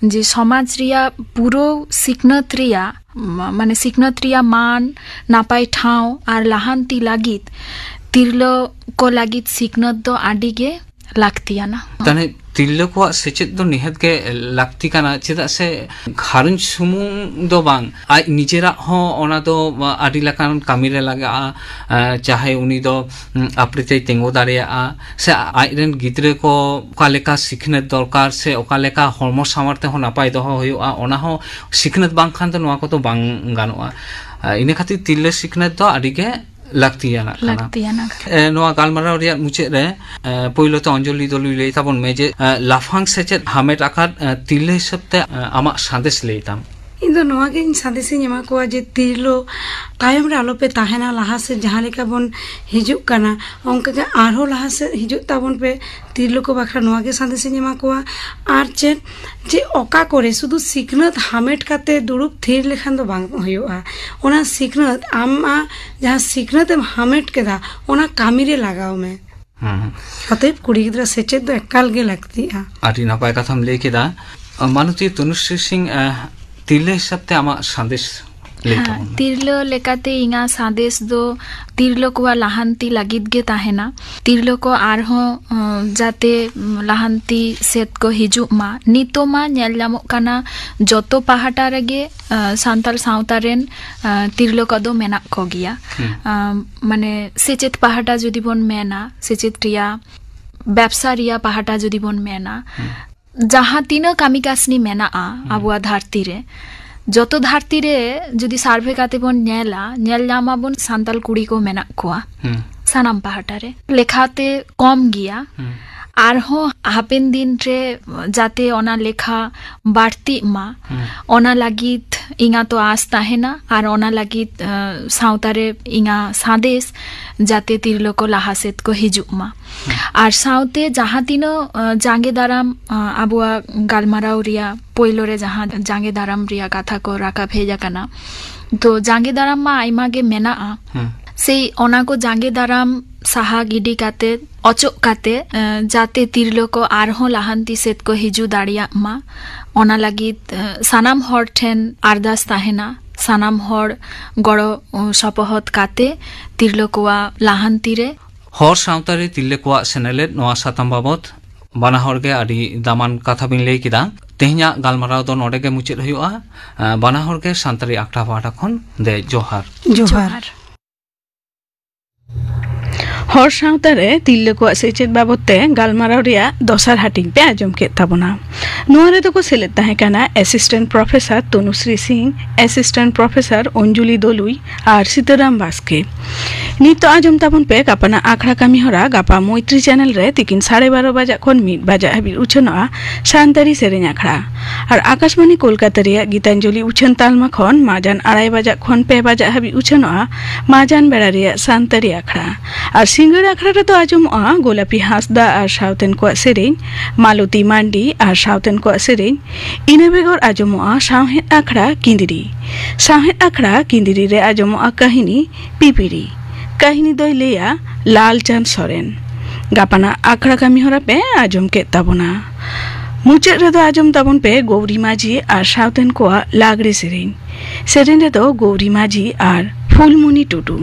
ᱡᱮ ᱥᱚᱢᱟᱡᱽ ᱨᱮᱭᱟᱜ ᱯᱩᱨᱟᱹ ᱥᱤᱠᱷᱱᱟᱹᱛ ᱨᱮᱭᱟᱜ, ᱢᱟ-, ᱢᱟᱱᱮ ᱥᱤᱠᱷᱱᱟᱹᱛ ᱨᱮᱭᱟᱜ ᱢᱟᱱ, ᱱᱟᱯᱟᱭ ᱴᱷᱟᱶ ᱟᱨ ᱞᱟᱦᱟᱱᱛᱤ ᱞᱟᱹᱜᱤᱫ ᱛᱤᱨᱞᱟᱹ ᱠᱚ ᱞᱟᱹᱜᱤᱫ ᱥᱤᱠᱷᱱᱟᱹᱛ ᱫᱚ ᱟᱹᱰᱤ ᱜᱮ ᱞᱟᱹᱠᱛᱤᱭᱟᱱᱟ᱾ ᱛᱟᱦᱞᱮ ᱛᱤᱨᱞᱟᱹ ᱠᱚᱣᱟᱜ ᱥᱮᱪᱮᱫ ᱫᱚ ᱱᱤᱦᱟᱹᱛ ᱜᱮ ᱞᱟᱹᱠᱛᱤ ᱠᱟᱱᱟ, ᱪᱮᱫᱟᱜ ᱥᱮ ᱜᱷᱟᱨᱚᱸᱡᱽ ᱥᱩᱢᱩᱝ ᱫᱚ ᱵᱟᱝ, ᱟᱡ ᱱᱤᱡᱮᱨᱟᱜ ᱦᱚᱸ ᱚᱱᱟ ᱫᱚ ᱟᱹᱰᱤ ᱞᱮᱠᱟᱱ ᱠᱟᱹᱢᱤ ᱨᱮ ᱞᱟᱜᱟᱜᱼᱟ᱾ ᱮ, ᱪᱟᱦᱮ ᱩᱱᱤ ᱫᱚ, ᱩᱢ, ᱟᱯᱲᱮ ᱛᱮᱭ ᱛᱤᱸᱜᱩ ᱫᱟᱲᱮᱭᱟᱜᱼᱟ, ᱥᱮ ᱟᱡ ᱨᱮᱱ ᱜᱤᱫᱽᱨᱟᱹ ᱠᱚ ᱚᱠᱟ ᱞᱮᱠᱟ ᱥᱤᱠᱷᱱᱟᱹᱛ ᱫᱚᱨᱠᱟᱨ, ᱥᱮ ᱚᱠᱟ ᱞᱮᱠᱟ ᱦᱚᱲᱢᱚ ᱥᱟᱶᱟᱨ ᱛᱮᱦᱚᱸ ᱱᱟᱯᱟᱭ ᱫᱚᱦᱚ ᱦᱩᱭᱩᱜᱼᱟ, ᱚᱱᱟ ᱦᱚᱸ ᱥᱤᱠᱷᱱᱟᱹᱛ ᱵᱟᱝᱠᱷᱟᱱ ᱫᱚ ᱱᱚᱣᱟ ᱠᱚᱫᱚ ᱵᱟᱝ ᱜᱟᱱᱚᱜᱼᱟ᱾ ᱮ, ᱤᱱᱟᱹ ᱠᱷᱟᱹᱛᱤᱨ ᱛᱤᱨᱞᱟᱹ ᱥᱤᱠᱷᱱᱟᱹᱛ ᱫᱚ ᱟᱹᱰᱤ ᱜᱮ ᱞᱟᱹᱠᱛᱤᱭᱟᱱᱟᱜ ᱠᱟᱱᱟ᱾ ᱞᱟᱹᱠᱛᱤᱭᱟᱱᱟᱜ ᱠᱟᱱᱟ᱾ ᱮ, ᱱᱚᱣᱟ ᱜᱟᱞᱢᱟᱨᱟᱣ ᱨᱮᱭᱟᱜ ᱢᱩᱪᱟᱹᱫ ᱨᱮ, ᱮ, ᱯᱳᱭᱞᱳ ᱛᱮ ᱚᱧᱡᱚᱞᱤ ᱫᱚ ᱞᱩᱭ ᱞᱟᱹᱭ ᱛᱟᱵᱚᱱ ᱢᱮ ᱡᱮ, ᱮ, ᱞᱟᱯᱷᱟᱝ ᱥᱮᱪᱮᱫ ᱦᱟᱢᱮᱴ ᱟᱠᱟᱫ, ᱮ, ᱛᱤᱨᱞᱟᱹ ᱦᱤᱥᱟᱹᱵ ᱛᱮ, ᱮ, ᱟᱢᱟᱜ ᱥᱟᱸᱫᱮᱥ ᱞᱟᱹᱭ ᱛᱟᱢ᱾ ᱤᱧ ᱫᱚ ᱱᱚᱣᱟ ᱜᱮ ᱤᱧ ᱥᱟᱸᱫᱮᱥ ᱤᱧ ᱮᱢᱟ ᱠᱚᱣᱟ ᱡᱮ ᱛᱤᱨᱞᱟᱹ ᱛᱟᱭᱚᱢ ᱨᱮ ᱟᱞᱚᱯᱮ ᱛᱟᱦᱮᱱᱟ, ᱞᱟᱦᱟ ᱥᱮᱫ ᱡᱟᱦᱟᱸ ᱞᱮᱠᱟ ᱵᱚᱱ ᱦᱤᱡᱩᱜ ᱠᱟᱱᱟ ᱚᱱᱠᱟ ᱜᱮ ᱟᱨᱦᱚᱸ ᱞᱟᱦᱟ ᱥᱮᱫ ᱦᱤᱡᱩᱜ ᱛᱟᱵᱚᱱ ᱯᱮ᱾ ᱛᱤᱨᱞᱟᱹ ᱠᱚ ᱵᱟᱠᱷᱨᱟ ᱱᱚᱣᱟ ᱜᱮ ᱥᱟᱸᱫᱮᱥ ᱤᱧ ᱮᱢᱟ ᱠᱚᱣᱟ᱾ ᱟᱨ ᱪᱮᱫ, ᱡᱮ ᱚᱠᱟ ᱠᱚᱨᱮ ᱥᱩᱫᱷᱩ ᱥᱤᱠᱷᱱᱟᱹᱛ ᱦᱟᱢᱮᱴ ᱠᱟᱛᱮ ᱫᱩᱲᱩᱵ ᱛᱷᱤᱨ ᱞᱮᱠᱷᱟᱱ ᱫᱚ ᱵᱟᱝ ᱦᱩᱭᱩᱜᱼᱟ᱾ ᱚᱱᱟ ᱥᱤᱠᱷᱱᱟᱹᱛ, ᱟᱢᱟᱜ ᱡᱟᱦᱟᱸ ᱥᱤᱠᱷᱱᱟᱹᱛ ᱮᱢ ᱦᱟᱢᱮᱴ ᱠᱮᱫᱟ, ᱚᱱᱟ ᱠᱟᱹᱢᱤ ᱨᱮ ᱞᱟᱜᱟᱣ ᱢᱮ᱾ ᱦᱩᱸ᱾ ᱚᱛᱚᱮᱵ ᱠᱩᱲᱤ ᱜᱤᱫᱽᱨᱟᱹ ᱥᱮᱪᱮᱫ ᱫᱚ ᱮᱠᱟᱞ ᱜᱮ ᱞᱟᱹᱠᱛᱤᱜᱼᱟ᱾ ᱟᱹᱰᱤ ᱱᱟᱯᱟᱭ ᱠᱟᱛᱷᱟᱢ ᱞᱟᱹᱭ ᱠᱮᱫᱟ᱾ ᱢᱟᱞᱚᱛᱤ ᱛᱚᱱᱩᱥᱨᱤ ᱥᱤᱝ, ᱟᱸ, ᱛᱤᱨᱞᱟᱹ ᱦᱤᱥᱟᱹᱵ ᱛᱮ ᱟᱢᱟᱜ ᱥᱟᱸᱫᱮᱥ ᱞᱟᱹᱭ ᱦᱮᱸ, ᱛᱟᱵᱚᱱ ᱢᱮ᱾ ᱛᱤᱨᱞᱟᱹ ᱞᱮᱠᱟᱛᱮ ᱤᱧᱟᱹᱜ ᱥᱟᱸᱫᱮᱥ ᱫᱚ ᱛᱤᱨᱞᱟᱹ ᱠᱚᱣᱟᱜ ᱞᱟᱦᱟᱱᱛᱤ ᱞᱟᱹᱜᱤᱫ ᱜᱮ ᱛᱟᱦᱮᱱᱟ᱾ ᱛᱤᱨᱞᱟᱹ ᱠᱚ ᱟᱨᱦᱚᱸ, ᱟᱸ, ᱡᱟᱛᱮ, ᱩᱢ, ᱞᱟᱦᱟᱱᱛᱤ ᱥᱮᱫ ᱠᱚ ᱦᱤᱡᱩᱜ ᱢᱟ᱾ ᱱᱤᱛᱚᱜ ᱢᱟ ᱧᱮᱞ ᱧᱟᱢᱚᱜ ᱠᱟᱱᱟ ᱡᱚᱛᱚ ᱯᱟᱦᱴᱟ ᱨᱮᱜᱮ, ᱟᱸ, ᱥᱟᱱᱛᱟᱲ ᱥᱟᱶᱛᱟ ᱨᱮᱱ, ᱟᱸ, ᱛᱤᱨᱞᱟᱹ ᱠᱚᱫᱚ ᱢᱮᱱᱟᱜ ᱠᱚᱜᱮᱭᱟ᱾ ᱦᱩᱸ᱾ ᱟᱸ, ᱢᱟᱱᱮ ᱥᱮᱪᱮᱫ ᱯᱟᱦᱴᱟ ᱡᱩᱫᱤ ᱵᱚᱱ ᱢᱮᱱᱟ, ᱥᱮᱪᱮᱫ ᱨᱮᱭᱟᱜ, ᱵᱮᱵᱽᱥᱟ ᱨᱮᱭᱟᱜ ᱯᱟᱦᱴᱟ ᱡᱩᱫᱤ ᱵᱚᱱ ᱢᱮᱱᱟ, ᱦᱩᱸ᱾ ᱡᱟᱦᱟᱸ ᱛᱤᱱᱟᱹᱜ ᱠᱟᱹᱢᱤ ᱠᱟᱹᱥᱱᱤ ᱢᱮᱱᱟᱜᱼᱟ ᱦᱩᱸ᱾ ᱟᱵᱚᱣᱟᱜ ᱫᱷᱟᱹᱨᱛᱤ ᱨᱮ, ᱡᱚᱛᱚ ᱫᱷᱟᱹᱨᱛᱤ ᱨᱮ ᱡᱩᱫᱤ ᱥᱟᱨᱵᱷᱮ ᱠᱟᱛᱮ ᱵᱚᱱ ᱧᱮᱞᱟ, ᱧᱮᱞ ᱧᱟᱢᱟᱵᱚᱱ ᱥᱟᱱᱛᱟᱲ ᱠᱩᱲᱤ ᱠᱚ ᱢᱮᱱᱟᱜ ᱠᱚᱣᱟ ᱦᱩᱸ᱾ ᱥᱟᱱᱟᱢ ᱯᱟᱦᱴᱟ ᱨᱮ᱾ ᱞᱮᱠᱷᱟᱛᱮ ᱠᱚᱢ ᱜᱮᱭᱟ᱾ ᱦᱩᱸ᱾ ᱟᱨᱦᱚᱸ ᱦᱟᱯᱮᱱ ᱫᱤᱱ ᱨᱮ ᱡᱟᱛᱮ ᱚᱱᱟ ᱞᱮᱠᱷᱟ ᱵᱟᱹᱲᱛᱤᱜ ᱢᱟ, ᱦᱩᱸ᱾ ᱚᱱᱟ ᱞᱟᱹᱜᱤᱫ ᱤᱧᱟᱹᱜ ᱛᱚ ᱟᱸᱥ ᱛᱟᱦᱮᱱᱟ, ᱟᱨ ᱚᱱᱟ ᱞᱟᱹᱜᱤᱫ, ᱟᱸ, ᱥᱟᱶᱛᱟ ᱨᱮ ᱤᱧᱟᱹᱜ ᱥᱟᱸᱫᱮᱥ ᱡᱟᱛᱮ ᱛᱤᱨᱞᱟᱹ ᱠᱚ ᱞᱟᱦᱟ ᱥᱮᱫ ᱠᱚ ᱦᱤᱡᱩᱜ ᱢᱟ᱾ ᱦᱩᱸ᱾ ᱟᱨ ᱥᱟᱶᱛᱮ ᱡᱟᱦᱟᱸ ᱛᱤᱱᱟᱹᱜ, ᱟᱸ, ᱡᱟᱸᱜᱮ ᱫᱟᱨᱟᱢ, ᱟᱸ, ᱟᱵᱚᱣᱟᱜ ᱜᱟᱞᱢᱟᱨᱟᱣ ᱨᱮᱭᱟᱜ ᱯᱳᱭᱞᱳ ᱨᱮ ᱡᱟᱦᱟᱸ ᱡᱟᱸᱜᱮ ᱫᱟᱨᱟᱢ ᱨᱮᱭᱟᱜ ᱠᱟᱛᱷᱟ ᱠᱚ ᱨᱟᱠᱟᱵ ᱦᱮᱡ ᱟᱠᱟᱱᱟ, ᱛᱚ ᱡᱟᱸᱜᱮ ᱫᱟᱨᱟᱢ ᱢᱟ ᱟᱭᱢᱟ ᱜᱮ ᱢᱮᱱᱟᱜᱼᱟ᱾ ᱦᱩᱸ᱾ ᱥᱮᱭ ᱚᱱᱟ ᱠᱚ ᱡᱟᱸᱜᱮ ᱫᱟᱨᱟᱢ ᱥᱟᱦᱟ ᱜᱤᱰᱤ ᱠᱟᱛᱮ, ᱚᱪᱚᱜ ᱠᱟᱛᱮ, ᱮ, ᱡᱟᱛᱮ ᱛᱤᱨᱞᱟᱹ ᱠᱚ ᱟᱨᱦᱚᱸ ᱞᱟᱦᱟᱱᱛᱤ ᱥᱮᱫ ᱠᱚ ᱦᱤᱡᱩᱜ ᱫᱟᱲᱮᱭᱟᱜ ᱢᱟ, ᱚᱱᱟ ᱞᱟᱹᱜᱤᱫ, ᱮ, ᱥᱟᱱᱟᱢ ᱦᱚᱲ ᱴᱷᱮᱱ ᱟᱨᱫᱟᱥ ᱛᱟᱦᱮᱱᱟ, ᱥᱟᱱᱟᱢ ᱦᱚᱲ ᱜᱚᱲᱚ, ᱚ, ᱥᱚᱯᱚᱦᱚᱫ ᱠᱟᱛᱮ ᱛᱤᱨᱞᱟᱹ ᱠᱚᱣᱟᱜ ᱞᱟᱦᱟᱱᱛᱤ ᱨᱮ ᱦᱚᱲ ᱥᱟᱶᱛᱟ ᱨᱮ ᱛᱤᱨᱞᱟᱹ ᱠᱚᱣᱟᱜ ᱥᱮᱱᱮᱞᱮᱫ, ᱱᱚᱣᱟ ᱥᱟᱛᱟᱢ ᱵᱟᱵᱚᱛ ᱵᱟᱱᱟ ᱦᱚᱲ ᱜᱮ ᱟᱹᱰᱤ ᱫᱟᱢᱟᱱ ᱠᱟᱛᱷᱟ ᱵᱤᱱ ᱞᱟᱹᱭ ᱠᱮᱫᱟ᱾ ᱛᱮᱦᱮᱧᱟᱜ ᱜᱟᱞᱢᱟᱨᱟᱣ ᱫᱚ ᱱᱚᱰᱮ ᱜᱮ ᱢᱩᱪᱟᱹᱫ ᱦᱩᱭᱩᱜᱼᱟ᱾ ᱮ, ᱵᱟᱱᱟ ᱦᱚᱲ ᱜᱮ ᱥᱟᱱᱛᱟᱲᱤ ᱟᱠᱷᱲᱟ ᱯᱟᱦᱴᱟ ᱠᱷᱚᱱ ᱫᱮ ᱡᱚᱦᱟᱨ᱾ ᱡᱚᱦᱟᱨ᱾ ᱦᱚᱲ ᱥᱟᱶᱛᱟ ᱨᱮ ᱛᱤᱨᱞᱟᱹ ᱠᱚᱣᱟᱜ ᱥᱮᱪᱮᱫ ᱵᱟᱵᱚᱛ ᱛᱮ ᱜᱟᱞᱢᱟᱨᱟᱣ ᱨᱮᱭᱟᱜ ᱫᱚᱥᱟᱨ ᱦᱟᱹᱴᱤᱧ ᱯᱮ ᱟᱸᱡᱚᱢ ᱠᱮᱫ ᱛᱟᱵᱚᱱᱟ᱾ ᱱᱚᱣᱟ ᱨᱮᱫᱚ ᱠᱚ ᱥᱮᱞᱮᱫ ᱛᱟᱦᱮᱸ ᱠᱟᱱᱟ ᱮᱥᱤᱥᱴᱮᱱᱴ ᱯᱨᱚᱯᱷᱮᱥᱚᱨ ᱛᱚᱱᱩᱥᱨᱤ ᱥᱤᱝ, ᱮᱥᱤᱥᱴᱮᱱᱴ ᱯᱨᱚᱯᱷᱮᱥᱚᱨ ᱚᱧᱡᱩᱞᱤ ᱫᱚᱞᱩᱭ ᱟᱨ ᱥᱤᱛᱟᱨᱟᱢ ᱵᱟᱥᱠᱮ᱾ ᱱᱤᱛᱚᱜ ᱟᱸᱡᱚᱢ ᱛᱟᱵᱚᱱ ᱯᱮ ᱜᱟᱯᱟᱱᱟᱜ ᱟᱠᱷᱲᱟ ᱠᱟᱹᱢᱤ ᱦᱚᱨᱟ ᱜᱟᱯᱟ ᱢᱳᱭᱛᱨᱤ ᱪᱮᱱᱮᱞ ᱨᱮ ᱛᱤᱠᱤᱱ ᱥᱟᱲᱮ ᱵᱟᱨᱚ ᱵᱟᱡᱟᱜ ᱠᱷᱚᱱ ᱢᱤᱫ ᱵᱟᱡᱟᱜ ᱦᱟᱹᱵᱤᱡ ᱩᱪᱷᱟᱹᱱᱚᱜᱼᱟ ᱥᱟᱱᱛᱟᱲᱤ ᱥᱮᱨᱮᱧ ᱟᱠᱷᱲᱟ᱾ ᱟᱨ ᱟᱠᱟᱥᱵᱟᱱᱤ ᱠᱳᱞᱠᱟᱛᱟ ᱨᱮᱭᱟᱜ ᱜᱤᱛᱟᱧᱡᱚᱞᱤ ᱩᱪᱷᱟᱹᱱ ᱛᱟᱞᱢᱟ ᱠᱷᱚᱱ ᱢᱟᱡᱟᱱ ᱟᱲᱟᱭ ᱵᱟᱡᱟᱜ ᱠᱷᱚᱱ ᱯᱮ ᱵᱟᱡᱟᱜ ᱦᱟᱹᱵᱤᱡ ᱩᱪᱷᱟᱹᱱᱚᱜᱼᱟ ᱢᱟᱡᱟᱱ ᱵᱮᱲᱟ ᱨᱮᱭᱟᱜ ᱥᱟᱱᱛᱟᱲᱤ ᱟᱠᱷᱲᱟ᱾ ᱟᱨ ᱥᱤᱸᱜᱟᱹᱲ ᱟᱠᱷᱲᱟ ᱨᱮᱫᱚ ᱟᱸᱡᱚᱢᱚᱜᱼᱟ ᱜᱳᱞᱟᱯᱤ ᱦᱟᱸᱥᱫᱟ ᱟᱨ ᱥᱟᱶᱛᱮᱱ ᱠᱚᱣᱟᱜ ᱥᱮᱨᱮᱧ, ᱢᱟᱞᱚᱛᱤ ᱢᱟᱱᱰᱤ ᱟᱨ ᱥᱟᱶᱛᱮᱱ ᱠᱚᱣᱟᱜ ᱥᱮᱨᱮᱧ᱾ ᱤᱱᱟᱹ ᱵᱮᱜᱚᱨ ᱟᱸᱡᱚᱢᱚᱜᱼᱟ ᱥᱟᱶᱦᱮᱫ ᱟᱠᱷᱲᱟ ᱠᱤᱸᱫᱽᱨᱤ᱾ ᱥᱟᱶᱦᱮᱫ ᱟᱠᱷᱲᱟ ᱠᱤᱸᱫᱽᱨᱤ ᱨᱮ ᱟᱸᱡᱚᱢᱚᱜᱼᱟ ᱠᱟᱹᱦᱱᱤ ᱯᱤᱯᱤᱲᱤ᱾ ᱠᱟᱹᱦᱱᱤ ᱫᱚᱭ ᱞᱟᱹᱭᱟ ᱞᱟᱞᱪᱟᱸᱫᱽ ᱥᱚᱨᱮᱱ᱾ ᱜᱟᱯᱟᱱᱟᱜ ᱟᱠᱷᱲᱟ ᱠᱟᱹᱢᱤ ᱦᱚᱨᱟ ᱯᱮ ᱟᱸᱡᱚᱢ ᱠᱮᱫ ᱛᱟᱵᱚᱱᱟ᱾ ᱢᱩᱪᱟᱹᱫ ᱨᱮᱫᱚ ᱟᱸᱡᱚᱢ ᱛᱟᱵᱚᱱ ᱯᱮ ᱜᱳᱣᱨᱤ ᱢᱟᱹᱡᱷᱤ ᱟᱨ ᱥᱟᱶᱛᱮᱱ ᱠᱚᱣᱟᱜ ᱞᱟᱜᱽᱲᱮ ᱥᱮᱨᱮᱧ᱾ ᱥᱮᱨᱮᱧ ᱨᱮᱫᱚ ᱜᱳᱣᱨᱤ ᱢᱟᱹᱡᱷᱤ ᱟᱨ ᱯᱷᱩᱞᱢᱩᱱᱤ ᱴᱩᱰᱩ᱾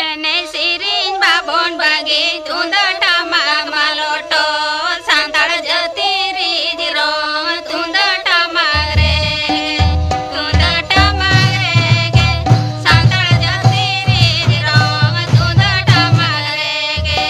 ᱮᱱᱮᱡ ᱥᱮᱨᱮᱧ ᱵᱟᱵᱚᱱ ᱵᱟᱹᱜᱤ, ᱛᱩᱢᱫᱟᱜ ᱴᱟᱢᱟᱠ ᱢᱟᱞᱚᱴᱚ, ᱥᱟᱱᱛᱟᱲ ᱡᱟᱹᱛᱤ ᱨᱤᱡ ᱨᱚᱝ, ᱛᱩᱢᱫᱟᱜ ᱴᱟᱢᱟᱠ ᱨᱮ, ᱛᱩᱢᱫᱟᱜ ᱴᱟᱢᱟᱠ ᱨᱮᱜᱮ, ᱥᱟᱱᱛᱟᱲ ᱡᱟᱹᱛᱤ ᱨᱤᱡ ᱨᱚᱝ, ᱛᱩᱢᱫᱟᱜ ᱴᱟᱢᱟᱠ ᱨᱮᱜᱮ᱾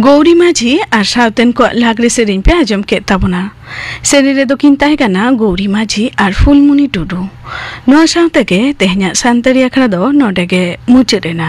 ᱜᱳᱣᱨᱤ ᱢᱟᱹᱡᱷᱤ ᱟᱨ ᱥᱟᱶᱛᱮᱱ ᱠᱚᱣᱟᱜ ᱞᱟᱜᱽᱲᱮ ᱥᱮᱨᱮᱧ ᱯᱮ ᱟᱸᱡᱚᱢ ᱠᱮᱫ ᱛᱟᱵᱚᱱᱟ᱾ ᱥᱮᱨᱮᱧ ᱨᱮᱫᱚ ᱠᱤᱱ ᱛᱟᱦᱮᱸ ᱠᱟᱱᱟ ᱜᱳᱣᱨᱤ ᱢᱟᱹᱡᱷᱤ ᱟᱨ ᱯᱷᱩᱞᱢᱩᱱᱤ ᱴᱩᱰᱩ᱾ ᱱᱚᱣᱟ ᱥᱟᱶ ᱛᱮᱜᱮ ᱛᱮᱦᱮᱧᱟᱜ ᱥᱟᱱᱛᱟᱲᱤ ᱟᱠᱷᱲᱟ ᱫᱚ ᱱᱚᱰᱮ ᱜᱮ ᱢᱩᱪᱟᱹᱫ ᱮᱱᱟ᱾